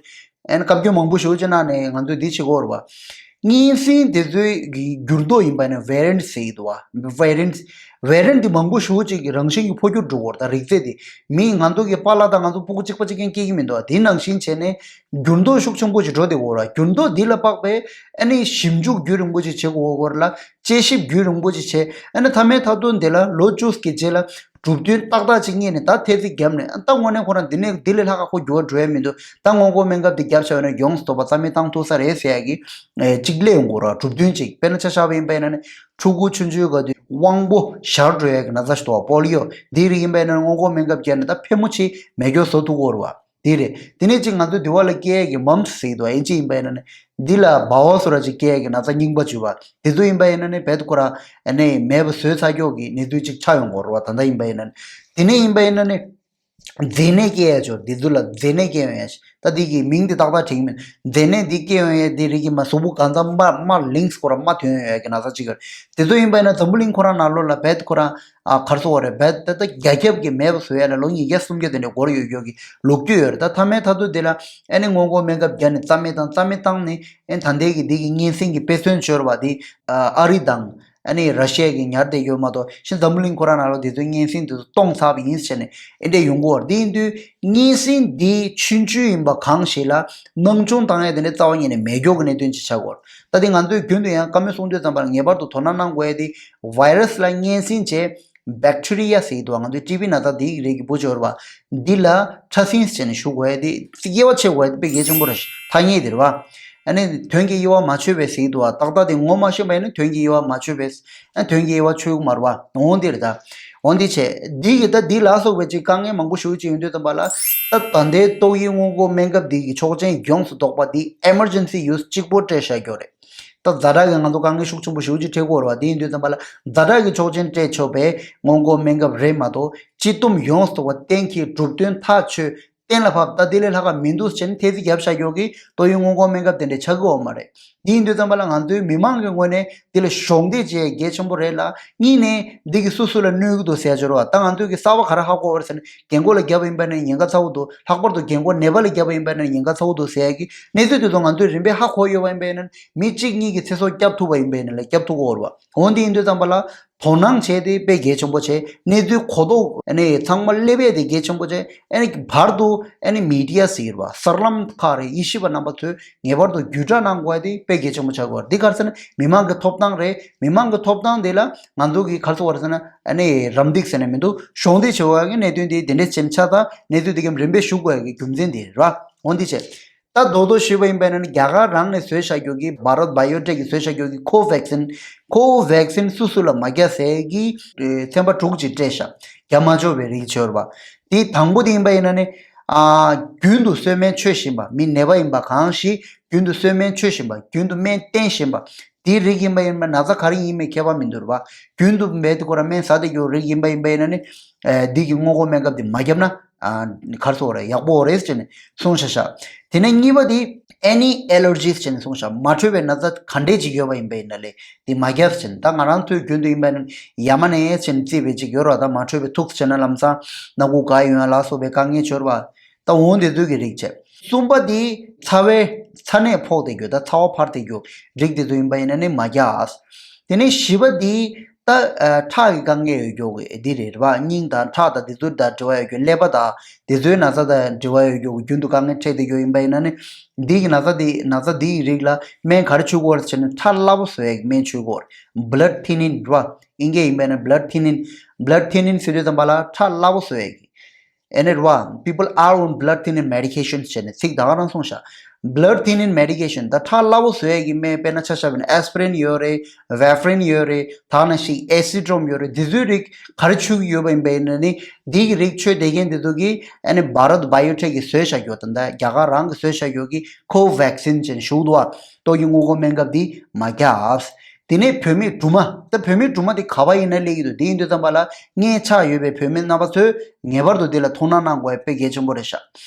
ཨན་བཀའ་བཀྱོན་མང་པོ་ཞེ་པོ་ཅིག་གནང་ནས་ང་ཚོས་འདི་བྱེད་ཀྱི་ཡོད་རེད་བ། གཉན་སྲིན་དེ་ཚོའི་གི་འགྱུར་ལྡོག་ཡིན་པ་ནི་variant ཟེར་གྱི་འདུག་བ། Variant། Variant འདི་མང་པོ་ཞེ་པོ་ཅིག་གི་རང་བཞིན་གྱིས་འཕོ་འགྱུར་འགྲོ་གི་ཡོད་རེད། ད་རིགས་རྫས་དེ་མི་ང་ཚོ་གི་པཱ་ལགས་དང་ང་ཚོ་སྤུ་གུ་གཅིག་པ་གཅིག་རྐྱང་སྐྱེ་གི་མི་འདུག་བ། དེ་ནང་བཞིན་བྱས་ནས་འགྱུར་ལྡོག་ཤུགས་ཆེན་པོ་ཅིག་འགྲོ་བསྡད་ཀྱི་ཡོད་རེད་བ། འགྱུར་ལྡོག་འདི་ལ་དཔག་པའི་ཨ་ནི་ཞིབ་འཇུག་བརྒྱུད་རིང་པོ་ཅིག་བྱེད་དགོས་ཀྱི་ཡོད་རེད་ལ། དཔྱད་ཞིབ་རྒྱུན་རིང་པོ་ཅིག་བྱས། ཨ་ནི་མཐའ་མའི་མཐའ་དོན་འདི་ལ་ལོ་བཅུ་གི་རྗེས་ལ་གྲུབ་དོན་ཏག་ཏག་ཅིག་རྙེད་ནས་ད་ཐེལ་ཙེ་བརྒྱབ་ནས་ཨ་ད་དངོས་གནས་ཁོ་རང་འདི་ནས་འདི་ལས་ལྷག་ག་ཁོ་འགྱུར་བ་འགྲོ་ཡ་མི་འདུག་ད་སྔོན་འགོག་སྨན་ཁབ་འདི་བརྒྱབ་བྱས་ན་ཡོངས་སུ་རྫོགས་པ་རྩ་མེད་བཏང་ཐུབ་ས་རེད་ཟེར་ཡ་གི་ཨེ་གཅིག་སླེབས་ཡོང་གི་རེད། གྲུབ་དོན་ཅིག་དཔེར་ན་ཆ་བཞག་པ་ཡིན་པ་ཡིན་ན་ནི་ཕྲུ་གུ་ཆུང་ཆུང་སྒང་དུ་དབང་པོ་ཞར་འགྲོ་ཡ་གི་ན་ཚ་ཞིག་འདུག་བ། པོ་ལི་ཡོ་འདི་རིགས་ཡིན་པ་ཡིན་ན་སྔོན་འགོག་སྨན་ཁབ་བརྒྱབ་ནས་ད་ཕལ་མོ་ཆེ་མེད་སྐྱོན་བཟོ་ཐུབ་ཀྱི་ཡོད་རེད་བ། འདི་རེད། དེ་ནས་ཅིག་ང་ཚོ་འདི་བ་ལ་སྐྱེ་ཡས་ཀྱི་mumps ཟེར་གྱི་འདུག་ཨིན་ཇི་ཡིན་པ་ཡིན་ན་ནི། འདི་ལ་ལྦ་བ་སོགས་ར་ཅིག་སྐྱེ་ཡས་ཀྱི་ན་ཚ་རྙིང་པ་བྱུས་པ། དེ་ཚོ་ཡིན་པ་ཡིན་ན་ནི་རྦད་དེ་ཁོ་ར་ཨ་ནི་མེད་པ་བཟོས་ཚར་ཀྱོག་གི་གནས་ཚུལ་ཅིག་ཆགས་ཡོང་གི་ཡོད་རེད་བ། ད་ལྟ་ཡིན་པ་ཡིན་ན་ནི། དེ་ནས་ཡིན་པ་ཡིན་ན་ནི། མཛེ་ནད་སྐྱེ་ཡ་ཅོ་འདི་ཚོ་ལ་མཛེ་ནད་སྐྱེ་ཡོང་ཡ་ཞིག་ད་འདི་གི་མིང་འདི་ཏག་ཏག་བྲིས་མིན། མཛེ་ནད་འདི་སྐྱེ་ཡོང་ཡ་འདི་རིགས་ཀྱི་མ་གཟུགས་པོ་གང་ཚང་མ་མ་ལིངས་སྐོར་མ་ཐོན་ཡོང་ཡ་གི་ན་ཚ་གཅིག་ཡོད། དེ་ཚོ་ཡིན་པ་ཡིན་ན་འཛམ་བུ་གླིང་ཁོ་རང་ནང་ལོགས་ལ་བེད་ཁོ་རང་ཨ་གར་སོ་བ་རེད། བེད་ད་ད་རྒྱ་ཁྱབ་ཀྱི་མེད་པ་བཟོ་ཡ་ལ་ལོ་ཉིས་བརྒྱ་སུམ་བརྒྱ་དེ་འདྲ་འགོར་ཡོད་ཡོད་ཀྱི་ལོ་རྒྱུས་ཡོད་རེད། ད་མཐའ་མའི་མཐའ་མཇུག་དེ་ལ་ཨ་ནི་སྔོན་འགོག་སྨན་ཁབ་བརྒྱབ་ནས་རྩ་མེད་བཏང་རྩ་མེད་བཏང་ནས་ཨ་ནི་ད་ལྟའི་གི་འདི་གི་གཉན་སྲིན་གྱི་དཔེ་མཚོན་འཆོར་བ་དེ་ཨ་རི་དང་། ཨ་ནི་ར་ཤི་ཡ་གི་ཉར་བསྡད་ཡོད་མ་གཏོགས་ཕྱི་འཛམ་བུ་གླིང་ཁོ་རང་ནང་ལོགས་དེ་ཚོའི་གཉན་སྲིན་དེ་ཚོ་སྟོང་ཚར་བ་ཡིན་ཟེར་ནས་ཨེ་འདྲས་ཡོང་གི་ཡོད་རེད། དེ་ཡིན་དུས་གཉན་སྲིན་འདི་ཆུང་ཆུང་ཡིན་པ་གང་ཞིག་ལ་སྣང་ཆུང་བཏང་ཡ་དེ་འདྲས་རྩ་བ་ཉིད་ནས་མེད་མཁན་གྱི་གནད་དོན་ཅིག་ཆགས་ཀྱི་ཡོད་རེད། ད་དེ་ང་ཚོས་རྒྱུན་དུ་ཡང་བཀའ་མོལ་གསུང་དུས་ཙམ་པར་ངེས་པར་དུ་དོ་སྣང་གནང་དགོས་ཡ་དེ་virus ལ་གཉན་སྲིན་བྱས་bacteria ཟེར་གྱི་འདུག་ང་ཚོའི་ཊི་བི་ན་ཚ་འདི་རིགས་ཀྱི་བུ་འབྱོར་བ་འདི་ལ་ཕྲ་སྲིན་ཟེར་ནས་ཞུ་དགོས་ཡ་དེ་དབྱེ་བ་ཕྱེ་དགོས་ཡ་དེ་དཔེ་གལ་ཆེན་པོ་རེད། ཐ་སྙད་དེ་རེད་བ། ཨ་ནི་དོན་གྱི་དབྱེ་བ་མ་ཆོད་པའི་ཟེར་གྱི་འདུག་བ། ཏག་ཏག་དེ་ངོ་མ་ཤེས་པ་ཡིན་ན་དོན་གྱི་དབྱེ་བ་མ་ཆོད་པའི་ཨ་དོན་གྱི་དབྱེ་བ་ཆོད་ཀྱི་མ་རེད་བ། འོང་འདི་རེད་ད། འོང་འདི་བྱས་འདི་གི་ད་འདི་ལ་སོགས་པའི་ཅིག་དཀའ་ངལ་མང་པོ་ཞེ་པོ་ཅིག་ཡོང་དུས་ཙམ་པ་ལ་ད་ད་ལྟའི་ཏོག་དབྱིབས་སྔོན་འགོག་སྨན་ཁབ་འདི་གི་ཆོག་མཆན་ཡོངས་སུ་རྫོགས་པ་འདི་emergency use གཅིག་པོ་སྤྲད་བཞག་རྒྱུ་རེད། ད་ཛ་དྲག་གི་ང་ཚོ་དཀའ་ངལ་ཤུགས་ཆེན་པོ་ཞེ་པོ་ཅིག་འཕྲད་ཀྱི་ཡོད་རེད་བ། དེ་ཡིན་དུས་ཙམ་པ་ལ་ཛ་དྲག་གི་ཆོག་མཆན་སྤྲད་ཆོག་པའི་སྔོན་འགོག་སྨན་ཁབ་རེད་མ་གཏོགས་སྤྱི་བསྡོམས་ཡོངས་སུ་རྫོགས་པ་གཏན་འཁེལ་གྲུབ་དོན་ཐག་ཆོད། གཏན་ལ་ཕབ། ད་དེ་ལས་ལྷག་ག་མི་འདུག་ཟེར་ནས་ཐེལ་ཙེ་བརྒྱབ་བཞག་རྒྱུ་གི་ཏོག་དབྱིབས་སྔོན་འགོག་སྨན་ཁབ་དེ་འདྲ་ཆགས་ཀྱི་ཡོད་མ་རེད། དེ་ཡིན་དུས་ཙམ་པ་ལ་ང་ཚོའི་མི་མང་གི་ངོས་ནས་དེ་ལ་གཞོགས་འདེགས་བྱེད་ཡ་གལ་ཆེན་པོ་རེད་ལ། གཉིས་ནས་འདི་གི་སུ་སུ་ལ་གནོད་ཀྱི་འདུག་ཟེར་ཡ་འབྱོར་བ། ད་ང་ཚོས་ཀྱི་གསར་པ་ག་རེ་ཧ་གོ་བ་རེད་ཟེར་ན་རྒན་གོག་ལ་བརྒྱབ་པ་ཡིན་པ་ན་ཉེན་ཁ་ཚ་བོ་འདུག་ལྷག་པར་དུ་རྒན་གོག་ནད་པ་ལ་བརྒྱབ་པ་ཡིན་པ་ན་ཉེན་ཁ་ཚ་བོ་འདུག་ཟེར་ཡ་གི་གནས་ཚུལ་དེ་ཚོ་ང་ཚོས་རིམ་པས་ཧ་གོ་ཡོད་པ་ཡིན་པ་ཡིན་ན་མི་གཅིག་གཉིས་ཀྱིས་ཚེ་སྲོག་སྐྱབས་ཐུབ་པ་ཡིན་པ་ཡིན་ན་ལ་སྐྱབས་ཐུབ་ཀྱི་ཡོད་རེད་བ། འོ་འདི་ཡིན་དུས་ཙམ་པ་ལ་དོ་སྣང་བྱས་ཏེ་དཔེ་གལ་ཆེན་པོ་བྱས། གནས་ཚུལ་གོ་རྟོགས་ཨ་ནི་ཚང་མ་སླེབས་ཡས་དེ་གལ་ཆེན་པོ་བྱས། ཨ་ནི་བར་དུ་ཨ་ནི་མི་ཌི་ཡ་ཟེར་བ་གསར་ལམ་ཁག་རེད། དབྱེ་ཞིབ་པ་རྣམ་པ་ཚོས་ངེས་པར་དུ་བརྒྱུད་བསྒྲགས་གནང་དགོས་ཡ་དེ་དཔེ་གལ་ཆེན་པོ་ཆགས་ཀྱི་ཡོད་རེད། འདི་ག་རེ་ཟེར་ན་མི་མང་གི་ཐོབ་ཐང་རེད། མི་མང་གི་ཐོབ་ཐང་དེ་ལ་ང་ཚོ་གིས་ག་རེ་ཟེར་དགོས་རེད་ཟེར་ན་ཨ་ནི་རམ་འདེགས་ཟེར་ནས་མི་འདུག་གཞོགས་འདེགས་བྱེད་དགོས་ཡ་གི་གནད་དོན་དེ་དེ་འདྲས་བྱས་ཆགས། ད་གནས་ཚུལ་དེ་གའི་རིམ་པས་ཞུ་དགོས་ཡ་གི་རྒྱུ་མཚན་དེ་རེད་བ། འོ་འདི་བྱས། ད་རྡོག་རྡོག་ཞུས་པ་ཡིན་པ་ཡིན་ན་ནི་རྒྱ་གར་རང་ནས་བཟོས་བཞག་རྒྱུ་གི་Bharat Biotech གིས་བཟོས་བཞག་རྒྱུ་གི་Covaxin། Covaxin སུ་སུ་ལ་མ་རྒྱག་ཟེར་གི་ཨེ་ཚན་པ་དྲུག་ཅིག་སྤྲད་ཤག་རྒྱག་མ་ཆོག་པའི་རིགས་ཆོར་བ། དེ་དང་པོ་དེ་ཡིན་པ་ཡིན་ན་ནི་ཨ་རྒྱུན་དུ་གསོལ་སྨན་མཆོད་བཞིན་པ། མི་ནད་པ་ཡིན་པ་གང་ཞིག་རྒྱུན་དུ་གསོལ་སྨན་མཆོད་བཞིན་པ། རྒྱུན་དུ་སྨན་བསྟེན་བཞིན་པ། དེའི་རིགས་ཡིན་པ་ཡིན་ན་ན་ཚ་ག་རེ་ཡིན་མིན་ཁྱད་པར་མི་འདུག་རེད་བ། རྒྱུན་དུ་མེད་དེ་ཁོ་རང་སྨན་ཟ་བསྡད་རྒྱུ་རིགས་ཡིན་པ་ཡིན་པ་ཡིན་ན་ནི་ཨེ་འདི་གི་སྔོན་འགོག་སྨན་ཁབ་དེ་མ་བརྒྱབ་ན། ཨ་གར་སོ་རེ་ཡག་པོ་རེད་ཅེས་ནས་གསུངས་ཤག་ཤག་དེ་ནས་གཉིས་པ་དེ་any allergies ཅེས་ནས་གསུངས་ཤག་མ་འཕྲོད་པའི་ན་ཚ་ག་འདྲས་ཅིག་ཡོད་པ་ཡིན་པ་ཡིན་ན་ལས་དེ་མ་རྒྱབ་ཅེས་ནས། ད་ང་རང་ཚོའི་རྒྱུན་དུ་ཡིན་པ་ཡིན་ན་ཡ་མ་ནས་ཅེས་ནས་བརྩིས་པའི་ཅིག་ཡོད་ར། ད་མ་འཕྲོད་པའི་ཐུག་ཅེས་ན་ལམ་སང་སྣ་ཁུག་ག་ཡོང་ཡ་ལ་སོགས་པའི་དཀའ་ངལ་ཆོར་བ། ད་འོང་དེ་ཚོའི་གི་རིགས་བྱས། གསུམ་པ་དེ་ཚ་བའི་ཚ་ནད་ཕོག་དེ་རྒྱུ། ད་ཚ་བ་འཕར་དེ་རྒྱུ་རིགས་དེ་ཚོ་ཡིན་པ་ཡིན་ན་ནི་མ་རྒྱབ། དེ་ནས་བཞི་པ་དེ། ད་ཨ་ཁྲག་གི་དཀའ་ངལ་ཡོད་རྒྱུ་འདི་རེད་བ། སྙིང་དང་ཁྲག་དང་དེ་ཚོ་དང་འབྲེལ་བ་ཡོད་རྒྱུ། ཀླད་པ་དང་དེ་ཚོའི་ན་ཚ་དང་འབྲེལ་བ་ཡོད་རྒྱུ། རྒྱུན་དུ་དཀའ་ངལ་འཕྲད་བསྡད་རྒྱུ་ཡིན་པ་ཡིན་ན་ནི་འདི་གི་ན་ཚ་འདི་ན་ཚ་འདི་ཡི་རིགས་ལ་སྨན་ག་རེ་མཆོད་དགོས་རེད་ཟེར་ན་ཁྲག་སླ་པོ་བཟོ་ཡས་ཀྱི་སྨན་མཆོད་དགོས་རེད། blood thinning རེད་བ། ཨིན་སྐད་ཡིན་པ་ཡིན་ན་blood thinning། blood thinning ཟེར་དུས་ཙམ་པ་ལ་ཁྲག་སླ་པོ་བཟོ་ཡས་ཀྱི། ཨེ་ནི་རེད་བ། People are on blood thinning medications ཟེར་ནས་ཚིག་ད་ག་རང་གསུངས་ཤག blood thinning medication ད་ཁྲག་སླ་པོ་བཟོ་ཡས་ཀྱི་སྨན། དཔེར་ན་ཆ་བཞག་པ་ཡིན་ན་aspirin ཡོད་རེད། warfarin ཡོད་རེད། ད་ག་ནང་བཞིན་acetone ཡོད་རེད། འདི་ཚོའི་རིགས་ག་རེ་མཆོད་ཀྱི་ཡོད་པ་ཡིན་པ་ཡིན་ན་ནི་འདི་གི་རིགས་མཆོད་བསྡད་མཁན་འདི་ཚོ་གིས་ཨ་ནི་Bharat Biotech གིས་བཟོས་བཞག་རྒྱུ་ད་ལྟ་རྒྱ་གར་རང་གིས་བཟོས་བཞག་རྒྱུ་གི་Covaxin ཅེས་ཞུགས་འདུག་བ། ཏོག་དབྱིབས་སྔོན་འགོག་སྨན་ཁབ་འདི་མ་རྒྱབ། དེ་ནས་བུད་མེད་སྦྲུམ་མ། ད་བུད་མེད་སྦྲུམ་མ་དེ་ག་པར་ཡིན་ན་སླེབས་ཀྱི་འདུག་དེ་ཡིན་དུས་ཙམ་པ་ལ་མངལ་ཆགས་ཡོད་པའི་བུད་མེད་རྣམ་པ་ཚོས་ངེས་པར་དུ་དེ་ལ་ཐུགས་སྣང་གནང་དགོས་དཔེ་གལ་ཆེན་པོ་རེད་ཤག་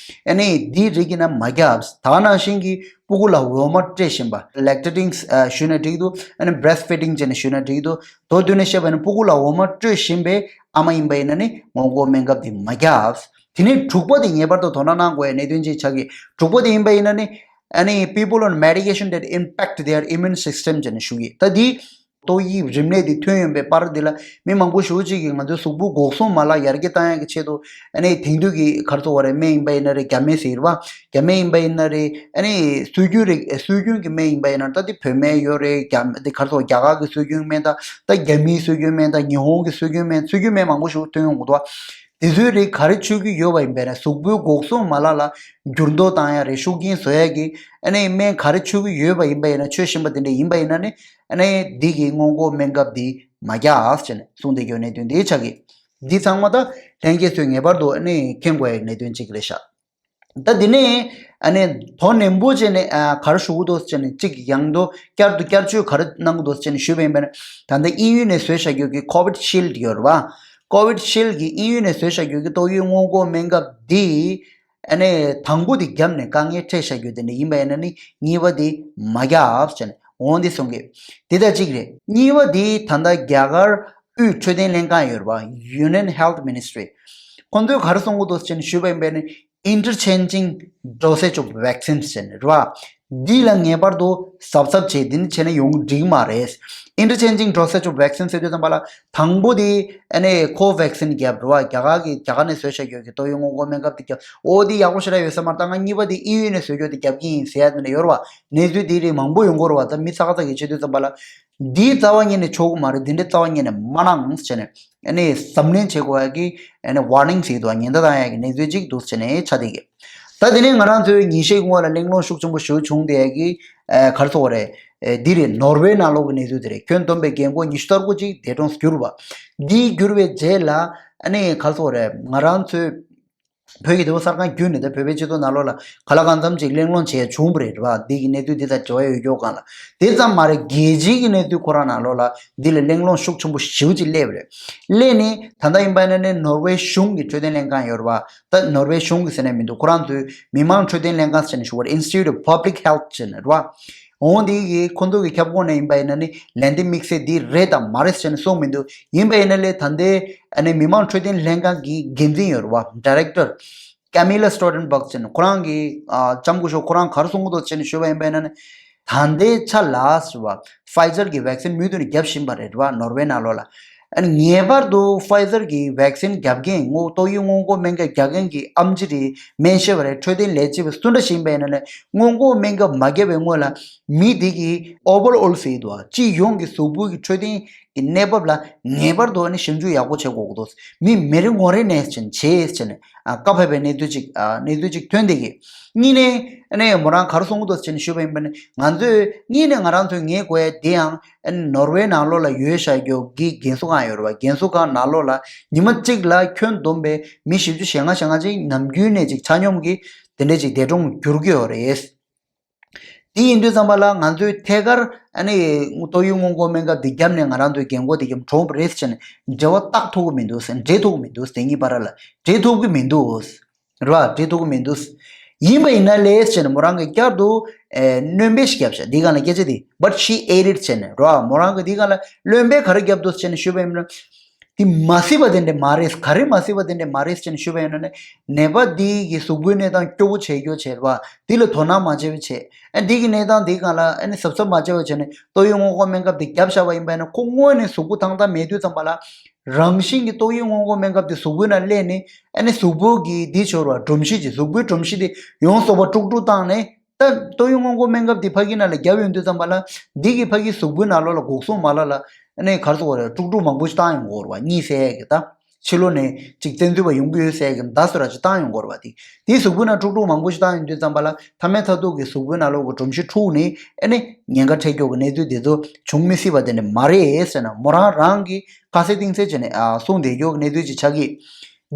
ཨ་ནི་འདིའི་རིགས་ཡིན་ན་མ་རྒྱབ། ད་ག་ནང་བཞིན་གྱི་སྤུ་གུ་ལ་འོ་མ་སྤྲད་བཞིན་པ། lactating ཨ་ཞུས་ན་འགྲིག་འདུག་ཨ་ནི་breastfeeding བྱས་ནས་ཞུས་ན་འགྲིག་འདུག་མདོར་བསྡུས་ནས་བཤད་པ་ཡིན་ན་སྤུ་གུ་ལ་འོ་མ་སྤྲོད་བཞིན་པའི་ཨ་མ་ཡིན་པ་ཡིན་ན་ནི་སྔོན་འགོག་སྨན་ཁབ་དེ་མ་རྒྱབ། དེ་ནས་དྲུག་པ་དེ་ངེས་པར་དུ་དོ་སྣང་གནང་དགོས་ཡ་གནད་དོན་ཅིག་ཆགས་ཀྱི། དྲུག་པ་དེ་ཡིན་པ་ཡིན་ན་ནི་ཨ་ནི་people on medication that impact their immune system བྱས་ནས་ཞུ་གི། ད་འདི་ཏོག་དབྱིབས་རིམས་ནད་འདི་ཐོན་ཡོང་པའི་པར་འདི་ལ་མི་མང་པོ་ཞེ་པོ་ཅིག་གིས་ང་ཚོའི་གཟུགས་པོའི་འགོག་སྲུང་མ་ལག་ཡར་རྒྱས་བཏང་ཡག་གི་ཆེད་དུ་ཨ་ནི་དེང་དུས་ཀྱི་ག་རེ་ཟེར་དགོས་རེད། སྨན་ཡིན་པ་ཡིན་ན་རེད། རྒྱ་སྨན་ཟེར་བ། རྒྱ་སྨན་ཡིན་པ་ཡིན་ན་རེད། ཨ་ནི་སྲོལ་རྒྱུན་རིགས་སྲོལ་རྒྱུན་གྱི་སྨན་ཡིན་པ་ཡིན་ན་ད་དེ་བོད་སྨན་ཡོད་རེད། རྒྱ་དེ་ག་རེ་ཟེར་དགོས། རྒྱ་གར་གྱི་སྲོལ་རྒྱུན་སྨན་དང་ད་རྒྱ་མིའི་སྲོལ་རྒྱུན་སྨན་དང་ཉི་ཧོང་གི་སྲོལ་རྒྱུན་སྨན། སྲོལ་རྒྱུན་སྨན་མང་པོ་ཞིག་ཐོན་ཡོང་གི་འདུག་བ། དེ་ཚོའི་རིགས་ག་རེ་མཆོད་ཀྱི་ཡོད་པ་ཡིན་པ་ཡིན་ན་གཟུགས་པོའི་འགོག་སྲུང་མ་ལག་ལ་འགྱུར་ལྡོག་བཏང་ཡ་རེད། ཤུགས་རྐྱེན་བཟོ་ཡ་གི་ཨ་ནི་སྨན་ག་རེ་མཆོད་ཀྱི་ཡོད་པ་ཡིན་པ་ཡིན་ན། མཆོད་བཞིན་པ་དེ་འདྲ་ཡིན་པ་ཡིན་ན་ནི་ཨ་ནི་འདི་གི་སྔོན་འགོག་སྨན་ཁབ་འདི་མ་རྒྱག་ཟེར་ནས་གསུངས་བསྡད་ཡོད་གནད་དོན་འདི་ཆགས་ཀྱི། འདི་ཚང་མ་ད་ལྷན་རྒྱས་ཚོས་ངེས་པར་དུ་ཨ་ནི་མཁྱེན་དགོས་ཡ་གནད་དོན་གཅིག་རེད་ཤག་ད་འདི་ནས་ཨ་ནི་དོ་ནན་པོ་བྱས་ནས་ཨ་ག་རེ་ཞུ་གི་འདུག་ཟེར་ནས་གཅིག་ཡང་དུ་བསྐྱར་དུ་བསྐྱར་བཅོས་ག་རེ་གནང་གི་འདུག་ཟེར་ནས་ཞུས་པ་ཡིན་པ་ན། ད་ལྟ་དབྱིན་ཡུལ་ནས་བཟོས་བཞག་རྒྱུ་གི་COVID Shield ཡོད་རེད་བ། Covishield གི་དབྱིན་ཡུལ་ནས་བཟོས་བཞག་རྒྱུ་གི་ཏོག་དབྱིབས་སྔོན་འགོག་སྨན་ཁབ་འདི་ཨ་ནི་དང་པོ་དེ་བརྒྱབ་ནས་དཀའ་ངལ་འཕྲད་བཞག་རྒྱུ་དེ་འདྲ་ཡིན་པ་ཡིན་ན་ནི་གཉིས་པ་དེ་མ་བརྒྱབ་བྱས་ནས་འོང་དེ་གསུང་གི། དེ་ལྟར་གཅིག་རེད། གཉིས་པ་དེ་ད་ལྟ་རྒྱ་གར་དབུས་འཕྲོད་བསྟེན་ལྷན་ཁང་ཡོད་རེད་པ། Union Health Ministry། ཁོང་ཚོས་ག་རེ་གསུང་གི་འདུག་ཟེར་ནས་ཞུས་པ་ཡིན་པས་ནི། Interchanging dosage of vaccines ཟེར་ནས་རེད་པ། འདི་ལ་ངེས་པར་དུ་གཟབ་གཟབ་བྱེད། འདི་ནི་བྱས་ན་ཡོང་འགྲིག་མ་རེད། Interchanging dosage of vaccines ཟེར་དུས་ཙམ་པ་ལ་དང་པོ་དེ་ཨ་ནི་Covaxin བརྒྱབ་རེད་པ། རྒྱ་གར་གི་རྒྱ་གར་ནས་བཟོས་བཞག་ཡོད་ཀྱི་ཏོག་དབྱིབས་སྔོན་འགོག་སྨན་ཁབ་དེ་བརྒྱབ། ཨོ་དེ་ཡག་པོ་ཞེ་དྲག་ཡོད་ས་མ་རེད། ད་ང་གཉིས་པ་དེ་དབྱིན་ཡུལ་ནས་བཟོས་ཡོད་དེ་བརྒྱབ་ཀྱི་ཡིན་ཟེར་ཡ་དེ་འདྲ་ཡོད་རེད་པ། གནས་ཚུལ་དེ་རིགས་མང་པོ་ཡོང་གི་རེད་པ། ད་མི་ཚ་ག་ཚ་གི་བྱེད་དུས་ཙམ་པ་ལ། འདིའི་རྩ་བ་ཉིད་ནས་ཆོག་གི་མ་རེད། འདི་འདྲའི་རྩ་བ་ཉིད་ནས་མ་གནང་ཟེར་ནས་ཨ་ནི་གཟབ་ནན་བྱེད་དགོས་ཡ་གི་ཨ་ནི་warning ཟེར་གྱི་འདུག་ཉེན་བརྡ་བཏང་ཡ་གི་གནས་ཚུལ་ཅིག་འདུག་ཟེར་ནས་ཆགས་བསྡད་ཀྱི། ད་དེ་ནས་ང་རང་ཚོའི་ཉིན་ཤས་སྔོན་ལ་གླེང་སློང་ཤུགས་ཆེན་པོ་ཞིག་བྱུང་བསྡད་ཡ་གི་ཨ་ག་རེ་ཟེར་དགོས་རེད། ཨ་འདི་རེད། ནོར་ཝེ་ནང་ལོགས་ཀྱི་གནས་ཚུལ་དེ་རེད། ཁྱོན་བསྡོམས་པའི་རྒན་རྒོན་ཉི་ཤུ་རྩ་དགུ་ཅིག་འདས་གྲོངས་གྱུར་པ། འདི་གྱུར་བའི་རྗེས་ལ་ཨ་ནི་ག་རེ་ཟེར་དགོས་རེད། ང་རང་ཚོའི་བོད་ཀྱི་དེ་བ་གསར་ཁང་བརྒྱུད་ནས་ད་བོད་པའི་སྤྱི་ཚོགས་ནང་ལོགས་ལ་ག་ལ་གང་འཚམ་ཅིག་གླེང་སློང་བྱས་བྱུང་བ་རེད་པ། འདི་གི་གནས་ཚུལ་འདི་དང་འབྲེལ་བ་ཡོད་ཀྱོག་གང་ལ། དེ་ཙམ་མ་རེད། རྒྱལ་སྤྱིའི་གི་གནས་ཚུལ་ཁོ་རང་ནང་ལོགས་ལ་འདི་ལ་གླེང་སློང་ཤུགས་ཆེན་པོ་ཞེ་པོ་ཅིག་སླེབས་རེད། སླེབས་ནས་ད་ལྟ་ཡིན་པ་ཡིན་ན་ནི་ནོར་ཝེ་གཞུང་གི་འཕྲོད་བསྟེན་ལྷན་ཁང་ཡོད་རེད་པ། ད་ནོར་ཝེ་གཞུང་གི་ཟེར་ནས་མི་འདུག་ཁོ་རང་ཚོའི་མི་དམངས་འཕྲོད་བསྟེན་ལྷན་ཁང་ཟེར་ནས་ཞུ་བར་Institute of Public Health ཟེར་ནས་རེད་པ། འོང་དེ་གི་ཁོ་ཚོ་གི་ཁྱབ་ཁོངས་ནས་ཡིན་པ་ཡིན་ན་ནི་ལན་འདེབས་དམིགས་བསལ་འདི་རེད་དམ་མ་རེད་ཟེར་ནས་གསུངས་མི་འདུག་ཡིན་པ་ཡིན་ན་ལས་ད་ལྟའི་ཨ་ནི་མི་དམངས་འཕྲོད་བསྟེན་ལྷན་ཁང་གི་འགན་འཛིན་ཡོད་རེད་པ། Director Camilla Stoltenberg ཟེར་ནས་ཁོ་རང་གི་ཨ་ལྕམ་སྐུ་ཞབས་ཁོ་རང་ག་རེ་གསུང་གི་འདུག་ཟེར་ནས་ཞུས་པ་ཡིན་པ་ཡིན་ན་ནི། ད་ལྟའི་ཆ་ལ་ཟེར་བ་Pfizer གི་vaccine མུ་མཐུད་ནས་བརྒྱབ་བཞིན་པ་རེད་རེད་པ། ནོར་ཝེ་ནང་ལོགས་ལ། ཨ་ནི་ངེས་པར་དུ་Pfizer གི་vaccine བརྒྱབ་མཁན་སྔོན་ཏོག་དབྱིབས་སྔོན་འགོག་སྨན་ཁབ་རྒྱག་མཁན་གྱི་ཨེམ་ཆི་རེད། སྨན་ཞབས་རེད། འཕྲོད་བསྟེན་ལས་བྱེད་པ་སུ་འདྲ་ཞིག་ཡིན་པ་ཡིན་ན་ནི་སྔོན་འགོག་སྨན་ཁབ་མ་བརྒྱབ་པའི་སྔོན་ལ་མི་དེ་གི་overall ཟེར་གྱི་འདུག་པ། སྤྱི་ཡོངས་ཀྱི་གཟུགས་པོ་གི་འཕྲོད་བསྟེན་གྱི་གནས་བབ་ལ་ངེས་པར་དུ་ཨ་ནི་ཞིབ་འཇུག་ཡག་པོ་བྱེད་དགོས་ཀྱི་འདུག་མི་མི་རེ་ངོ་རེ་ནས་བྱས་ནས་བྱས་ནས་ཨ་བཀའ་ཕེབས་པའི་གནས་ཚུལ་ཅིག་ཨ་གནས་ཚུལ་ཅིག་ཐོན་བསྡད་ཀྱི། གཉིས་ནས་ཨ་ནི་མོ་རང་ག་རེ་གསུང་གི་འདུག་ཟེར་ནས་ཞུས་པ་ཡིན་པ་ནི་ང་ཚོས་གཉིས་ནས་ང་རང་ཚོས་ངེས་དགོས་ཡ་དེ་ཡང་ཨ་ནི་ནོར་ཝེ་ནང་ལོགས་ལ་ཡོད་བཞག་རྒྱུ་གི་རྒན་གསོ་ཁང་ཡོད་རེད་པ། རྒན་གསོ་ཁང་ནང་ལོགས་ལ་ཉི་མ་གཅིག་ལ་ཁྱོན་བསྡོམས་པའི་མི་བཞི་བཅུ་ཞེ་ལྔ་ཞེ་ལྔ་ཅིག་ནམ་རྒྱུན་ནས་ཅིག་ཆ་སྙོམས་ཀྱིས་དེ་འདྲས་ཅིག་འདས་གྲོངས་གྱུར་གྱི་ཡོད་རེད། དེ་ཡིན་དུས་ཙམ་པ་ལ་ང་ཚོས་ཐད་ཀར་ཨ་ནི་ཏོག་དབྱིབས་སྔོན་འགོག་སྨན་ཁབ་འདི་བརྒྱབ་ནས་ང་རང་ཚོའི་རྒན་རྒོན་དེ་གྱོང་གྲོངས་པ་རེད་ཟེར་ནས་འབྲེལ་བ་བཏགས་ཐུབ་ཀྱི་མི་འདུག་ཟེར། འབྲེལ་ཐུབ་ཀྱི་མི་འདུག་དེ་གཉིས་བར་ལ་འབྲེལ་ཐུབ་ཀྱི་མི་འདུག་རེད་པ། འབྲེལ་ཐུབ་ཀྱི་མི་འདུག་ཡིན་པ་ཡིན་ན་ལས་ཟེར་ནས་མོ་རང་གིས་བསྐྱར་དུ་ཨེ་སྣོན་པ་ཞིག་བརྒྱབ་ཤག་འདི་སྒང་ལ་སྐད་ཆ་དེ། But she ate it ཟེར་ནས་རེད་པ། མོ་རང་གིས་འདི་སྒང་ལ་སྣོན་པ་ག་རེ་བརྒྱབ་འདུག་ཟེར་ནས་ཞུས་པ་ཡིན་ན། དེ་མ་སྲིད་པ་དེ་འདྲ་མ་རེད། ག་རེ་མ་སྲིད་པ་དེ་འདྲ་མ་རེད་ཟེར་ནས་ཞུས་པ་ཡིན་ན་ནི། ནད་པ་འདི་གི་གཟུགས་པོའི་གནས་སྟངས་སྐྱོ་པོ་བྱེད་རྒྱུ་བྱས་པ། འདི་ལ་དོ་སྣང་མ་བྱས་པ་བྱས། ཨ་འདི་གི་གནས་སྟངས་འདི་སྒང་ལ་ཨ་ནི་གཟབ་གཟབ་མ་བྱས་པ་བྱས་ནས་ཏོག་དབྱིབས་སྔོན་འགོག་སྨན་ཁབ་འདི་བརྒྱབ་བཞག་པ་ཡིན་པ་ཡིན་ན་ཁོ་དངོས་ནས་གཟུགས་པོ་ཐང་ཐང་མེད་དུས་ཙམ་པ་ལ། རང་བཞིན་གྱི་ཏོག་དབྱིབས་སྔོན་འགོག་སྨན་ཁབ་དེ་གཟུགས་པོའི་ནང་སླེབས་ནས་ཨ་ནི་གཟུགས་པོ་གི་འདི་ཆོར་བ་སྒྲོམ་གཞི་ཅིག་གཟུགས་པོའི་སྒྲོམ་གཞི་དེ་ཡོངས་རྫོགས་པ་དཀྲུག་དཀྲུག་བཏང་ནས། ད་ཏོག་དབྱིབས་སྔོན་འགོག་སྨན་ཁབ་འདི་ཕ་གི་ནང་ལ་བརྒྱབ་ཡོང་དུས་ཙམ་པ་ལ། འདི་གི་ཕ་གི་གཟུགས་པོའི་ནང་ལོགས་ལ་འགོག་སྲུང་མ་ལག་ལ་ཨ་ནི་ག་རེ་ཟེར་དགོས་རེད། དཀྲུག་དཀྲུག་མང་པོ་ཞིག་བཏང་ཡོང་གི་ཡོད་རེད་པ། གཉིད་སད་ཡས་ཀྱི་ད། ཕྱི་ལོགས་ནས་ཅིག་བཙན་འཛུལ་བ་ཡོང་གི་ཡོད་ཟེར་ཡས་ཀྱི་མདའ་བཟོ་འདྲ་ཅིག་བཏང་ཡོང་གི་ཡོད་རེད་པ། དེ་དེའི་གཟུགས་པོའི་ནང་དཀྲུག་དཀྲུག་མང་པོ་ཞིག་བཏང་ཡོང་དུས་ཙམ་པ་ལ་མཐའ་མའི་མཐའ་ཐུག་གི་གཟུགས་པོའི་ནང་ལོགས་ཀྱི་སྒྲོམ་གཞི་འཁྲུགས་ནས་ཨ་ནི་ཉེན་ཁ་འཕྲད་རྒྱུ་གི་གནས་ཚུལ་དེ་ཚོ་བྱུང་མི་སྲིད་པ་དེ་འདྲ་མ་རེད་ཟེར་ནས་མོ་རང་རང་གིས་ཁ་གསལ་གཏིང་གསལ་བྱས་ནས་ཨ་གསུངས་བསྡད་རྒྱུ་གི་གནས་ཚུལ་ཅིག་ཆགས་ཀྱི།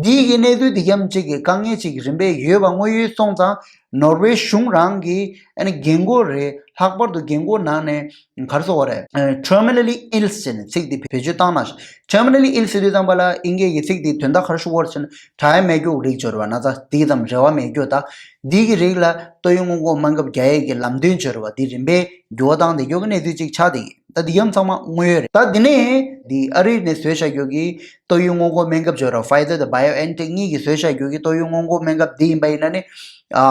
འདི་གི་གནས་ཚུལ་འདི་རྐྱང་གཅིག་གི་དཀའ་ངལ་གཅིག་གི་རིམ་པས་ཡོད་པ་དངོས་ཡོད་སོང་ཙང་། ནོར་ཝེ་གཞུང་རང་གིས་ཨ་ནི་རྒན་རྒོན་རེད། ལྷག་པར་དུ་རྒན་རྒོན་ནང་ནས་ག་རེ་ཟེར་དགོས་རེད། ཨ་terminally ill ཟེར་ནས་ཚིག་འདི་བེད་སྤྱོད་བཏང་ན། Terminally ill ཟེར་དུས་ཙམ་པ་ལ་དབྱིན་སྐད་ཀྱི་ཚིག་འདི་དོན་དག་ག་རེ་ཞུ་དགོས་རེད་ཟེར་ན། དྲག་ཡ་མེད་རྒྱུ་རིགས་སྦྱོར་བ་ན་ཚ་འདི་ཙམ་རེ་བ་མེད་རྒྱུ་ད། འདི་གི་རིགས་ལ་ཏོག་དབྱིབས་སྔོན་འགོག་སྨན་ཁབ་རྒྱག་ཡས་ཀྱི་ལམ་སྟོན་སྦྱོར་བ་འདི་རིམ་པས་འགྱུར་བ་བཏང་བསྡད་རྒྱུ་གི་གནས་ཚུལ་ཅིག་ཆགས་བསྡད་ཀྱི། ད་འདི་ཡང་ཚང་མ་དངོས་ཡོད་རེད། ད་འདི་ནས་འདི་ཨ་རི་ནས་བཟོས་བཞག་རྒྱུ་གི་ཏོག་དབྱིབས་སྔོན་འགོག་སྨན་ཁབ་སྦྱོར་བ་Pfizer་དང་BioNTech་གཉིས་ཀྱིས་བཟོས་བཞག་རྒྱུ་གི་ཏོག་དབྱིབས་སྔོན་འགོག་སྨན་ཁབ་འདི་ཡིན་པ་ཡིན་ན་ནི། ཨ་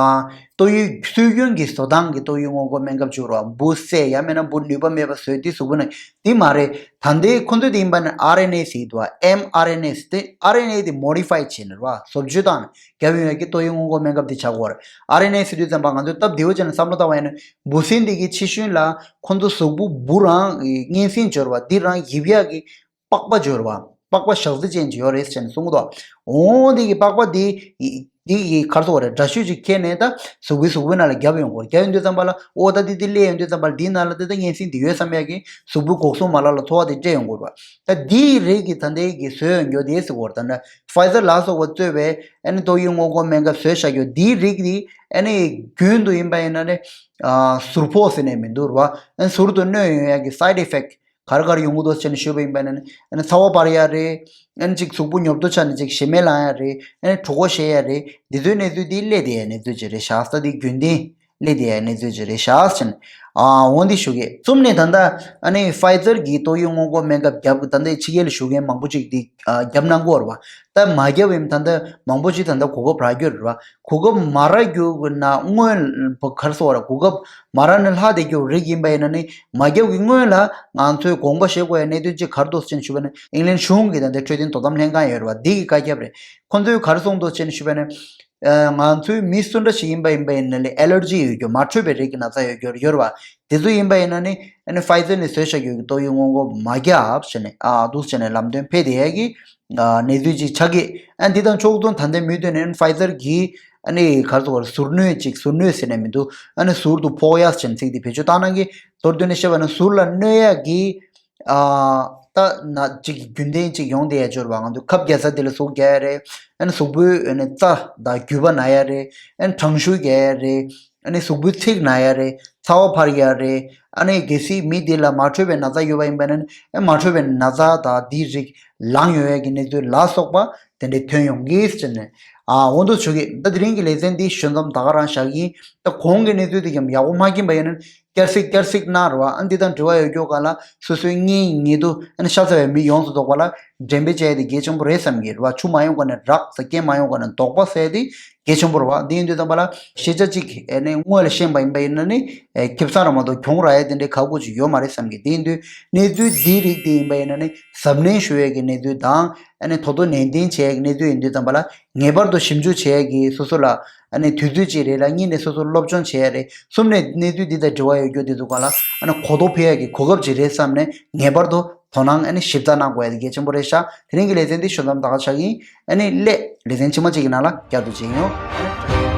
ཏོག་དབྱིབས་སྲོལ་རྒྱུན་གྱི་བཟོ་སྟངས་ཀྱི་ཏོག་དབྱིབས་སྔོན་འགོག་སྨན་ཁབ་སྦྱོར་བ་འབུ་བསད་ཡང་མིན་ན་འབུ་ནུས་པ་མེད་པ་བཟོས་དེ་གཟུགས་པོ་ནང་འདི་མ་རེད། ད་ལྟའི་ཁོ་ཚོས་དེ་ཡིན་པ་ནི་ཨར་ཨེན་ཨེ་ཟེར་གྱི་འདུག་བ། ཨེམ་ཨར་ཨེན་ཨེ་ཟེར་དེ་ཨར་ཨེན་ཨེ་དེ་མོ་ཌི་ཕའི་བྱས་ནས་རེད་བ། བཟོ་བཅོས་བཏང་ནས་རྒྱབ་ཡོང་ཡག་གི་ཏོག་དབྱིབས་སྔོན་འགོག་སྨན་ཁབ་དེ་བྱ་དགོས་རེད། ཨར་ཨེན་ཨེ་ཟེར་དུས་ཙམ་པ་ང་ཚོས་སྟབས་བདེ་བོ་བྱས་ནས་བསམ་བློ་བཏང་བ་ཡིན་ན་འབུ་སྲིན་དེ་གི་ཕྱི་ཤུན་ལ་ཁོ་ཚོ་གཟུགས་པོ་འབུ་རང་གཉན་སྲིན་སྦྱོར་བ་འདི་རང་ཡིབ་ཡག་གི་པགས་པ་སྦྱོར་བ། པགས་པ་ཞག་རྩི་ཅན་ཅིག་ཡོད་རེད་ཟེར་ནས་གསུང་གི་འདུག་འོང་དེ་གི་པགས་པ་དེ་དེ་གི་ག་རེ་ཟེར་དགོས་རེད། འདྲ་བཤུས་ཅིག་ཁྱེར་ནས་ད་གཟུགས་པོའི་གཟུགས་པོའི་ནང་ལ་རྒྱབ་ཡོང་དགོས་རེད། རྒྱབ་ཡོང་དུས་ཙམ་པ་ལ་ཨོ་ད་དེ་དེ་སླེབས་ཡོང་དུས་ཙམ་པ་ལ་དེའི་ནང་ལ་དེ་ད་གཉན་སྲིན་དེ་ཡོད་བསམ་ཡག་གི་གཟུགས་པོའི་འགོག་སྲུང་མ་ལག་ལ་ཚོར་བ་དེ་སྤྲད་ཡོང་དགོས་རེད་པ། ད་དེའི་རིགས་ཀྱི་ད་ལྟའི་གི་བཟོས་ཡོང་རྒྱུ་དེ་ཟེར་དགོས་རེད། ད་ནི་Pfizer་ལ་སོགས་པ་གཙོས་པའི་ཨ་ནི་ཏོག་དབྱིབས་སྔོན་འགོག་སྨན་ཁབ་བཟོས་བཞག་རྒྱུ་དེའི་རིགས་དེ་ཨ་ནི་རྒྱུན་དུ་ཡིན་པ་ཡིན་ན་ནི་ཨ་ཟུར་ཕོག་ཟེར་ནས་མི་འདུག་རེད་པ། ཨ་ནི་ཟུར་དུ་གནོད་ཡོང་ཡག་གི་side effect ག་རེ་ག་རེ་ཡོང་གི་འདུག་ཟེར་ནས་ཞུས་པ་ཡིན་པ་ཡིན་ན་ནི་ཨ་ནི་ཚ་བ་འཕར་ཡ་རེད། ཨ་ནི་ཅིག་གཟུགས་པོ་ཉོབ་ཏོ་ཆགས་ནས་ཅིག་ཞེ་མེར་ལངས་ཡ་རེད། ཨ་ནི་གྲོད་ཁོག་བཤལ་ཡ་རེད། འདི་ཚོའི་གནས་ཚུལ་འདི་སླེབས་བསྡད་ཡ་གནས་ཚུལ་ཅིག་རེད་ཤག་ས་འདི་རྒྱུན་ལྡན་སླེབས་བསྡད་ཡ་གནས་ཚུལ་ཅིག་རེད་ཤག་ཟེར་ནས། ཨ་འོ་འདི་ཞུ་གི་རྩོམ་ནས་ད་ལྟ་ཨ་ནི་ཕའི་ཛར་གྱི་ཏོག་དབྱིབས་སྔོན་འགོག་སྨན་ཁབ་བརྒྱབ་ད་ལྟ་ཕྱི་རྒྱལ་ལ་བཞུགས་མཁན་མང་པོ་ཅིག་འདི་ཨ་བརྒྱབ་གནང་གི་ཡོད་རེད་བ། ད་མ་བརྒྱབ་ཡིན་ད་ལྟ་མང་པོ་ཅིག་ད་ལྟ་གོ་སྐབས་རག་གི་ཡོད་རེད་བ། གོ་སྐབས་མ་རག་རྒྱུ་གི་ན་སྔོན་ག་རེ་ཟེར་བ་རེད། གོ་སྐབས་མ་རག་ནས་ལྷག་བསྡད་རྒྱུ་རིགས་ཡིན་པ་ཡིན་ན་ནི་མ་བརྒྱབ་ཀྱི་སྔོན་ལ་ང་ཚོས་དགོངས་པ་བཞེས་དགོས་ཡ་གནད་དོན་གཅིག་ག་རེ་འདུག་ཟེར་ཞུས་པ་ན་ཨིང་ལན་གཞུང་གི་ད་ལྟ་འཕྲོད་བསྟེན་དོ་དམ་ལྷན་ཁང་ཡོད་རེད་བ། འདི་གི་བཀའ་ཁྱབ་རེད། ཁོ་ཚོས་ག་རེ་གསུངས་འདུག་ཟེར་ཞུས་པ་ན། ཨ་ང་ཚོའི་མི་སུ་འདྲ་ཞིག་ཡིན་པ་ཡིན་པ་ཡིན་ན་ལས་ཨེ་ལར་ཇི་ཡོད་རྒྱུ་མ་འཕྲོད་པའི་རིགས་ཀྱི་ན་ཚ་ཡོད་རྒྱུ་ཡོད་རེད་བ། དེ་ཚོ་ཡིན་པ་ཡིན་ན་ནི་ཨ་ནི་ཕའི་ཛར་ནས་བཟོས་བཞག་རྒྱུ་གི་ཏོག་དབྱིབས་སྔོན་འགོག་མ་བརྒྱབ་བྱས་ནས་ཨ་འདུག་བྱས་ནས་ལམ་སྟོན་ཕེབས་བསྡད་ཡ་གི་ཨ་གནས་ཚུལ་ཅིག་ཆགས་ཀྱི། ཨ་འདི་དང་ཕྱོགས་མཚུངས་ད་ལྟའི་མུ་མཐུད་ནས་ཨ་ནི་ཕའི་ཛར་གྱིས་ཨ་ནི་ག་རེ་ཟེར་དགོས་རེད། ཟུར་གནོད་ཅིག་ཟུར་གནོད་ཟེར་ནས་མི་འདུག་ཨ་ནི་ཟུར་དུ་ཕོག་ཡ་བྱས་ནས་ཚིག་འདི་བེད་སྤྱོད་བཏང་གནང་གི། མདོར་བསྡུས་ནས་བཤད་པ་ན་ཟུར་ལ་གནོད་ཡ་གི་ཨ་ད་ན་ཅིག་རྒྱུན་ལྡན་ཅིག་ཡོང་བསྡད་ཡ་ཅིག་ཡོད་རེད་བ། ང་ཚོ་ཁབ་རྒྱག་ས་དེ་ལ་ཟུག་རྒྱག་ཡ་རེད། ཨ་ནི་གཟུགས་པོའི་ཨ་ནི་རྩ་དང་རྒྱུས་པ་ན་ཡ་རེད། ཨ་ནི་གྲང་ཤུར་རྒྱག་ཡ་རེད། ཨ་ནི་གཟུགས་པོའི་ཚིགས་ན་ཡ་རེད། ཚ་བ་འཕར་ཡ་རེད། ཨ་ནི་གལ་སྲིད་མི་དེ་ལ་མ་འཕྲོད་པའི་ན་ཚ་ཡོད་པ་ཡིན་པ་ན་ཨ་མ་འཕྲོད་པའི་ན་ཚ་དང་དེའི་རིགས་ལངས་ཡོང་ཡ་གི་གནས་ཚུལ་ལ་སོགས་པ་དེ་འདྲའི་ཐོན་ཡོང་གི་ཟེར་ནས་ཨ་འོ་འདུག་ཞུ་གི། ད་དེ་རིང་གི་ལེ་ཚན་འདི་ཞུ་མཚམས་ད་ག་རང་བཞག་གི་ཡིན། ད་གོང་གི་གནས་ཚུལ་དེ་ཀྱང་ཡག་པོ་མ་མཁྱེན་པ་ཡིན་ན། བསྐྱར་གཟིགས་བསྐྱར་གཟིགས་གནང་རོགས། ཨ་འདི་དང་འབྲེལ་བ་ཡོད་རྒྱུ་ག་ལ་སོ་སོའི་གཉེན་ཉེ་དུ་ཨ་ནི་ཤ་ཚ་བའི་མི་ཡོངས་སུ་རྫོགས་པ་ལ་འགྲེམས་སྤེལ་བྱས་ཏེ་གལ་ཆེན་པོ་རེད་བསམ་གྱི་རེད་བ། ཆུ་མ་ཡོང་གོང་ནས་རགས་ཟེར། རྐྱེན་མ་ཡོང་གོང་ནས་དོགས་པ་ཟེར་དེ་གལ་ཆེན་པོ་རེད་བ། འདི་ཡིན་དུས་ཙམ་པ་ལ་ཤེས་བྱ་གཅིག་ཨ་ནི་སྔོན་ལ་ཤེས་པ་ཡིན་པ་ཡིན་ན་ནི་ཨེ་ཁེ་བཟང་ར་མ་གཏོགས་གྱོང་རག་ཡས་དེ་འདྲའི་ཁག་པོ་ཅིག་ཡོད་མ་རེད་བསམ་གྱི། དེ་ཡིན་དུས་གནས་ཚུལ་འདིའི་རིགས་དེ་ཡིན་པ་ཡིན་ན་ནི་གཟབ་ནན་ཞུ་ཡས་ཀྱི་གནས་ཚུལ་དང་ཨ་ནི་དོ་དོ་ནན་ཏན་བྱས་ཡས་ཀྱི་གནས་ཚུལ་ཡིན་དུས་ཙམ་པ་ལ་ངེས་པར་དུ་ཞིབ་འཇུག་བྱས་ཡས་ཀྱི་སོ་སོ་ལ་ཨ་ནི་དུས་ཚོད་ཅིག་རེད་ལ། གཉིས་ནས་སོ་སོར་སློབ་སྦྱོང་བྱེད་ཡ་རེད། གསུམ་ནས་གནས་ཚུལ་འདི་དང་འབྲེལ་བ་ཡོད་རྒྱུ་འདི་ཚོ་སྒང་ལ་ཨ་ནི་གོ་རྟོགས་འཕེལ་ཡ་གི་གོ་སྐབས་ཅིག་རེད་བསམ་ནས་ངེས་པར་དུ་དོ་སྣང་ཨ་ནི་ཞིབ་ཚགས་གནང་དགོས་ཡ་དེ་གལ་ཆེན་པོ་རེད་ཤག་དེ་རིང་གི་ལེ་ཚན་འདི་ཞུ་མཚམས་ད་ག་ཆགས་ཡིན། ཨ་ནི་སླད་ལེ་ཚན་ཕྱི་མ་གཅིག་གི་ནང་ལ་བསྐྱར་དུ་མཇལ་ཡོང་།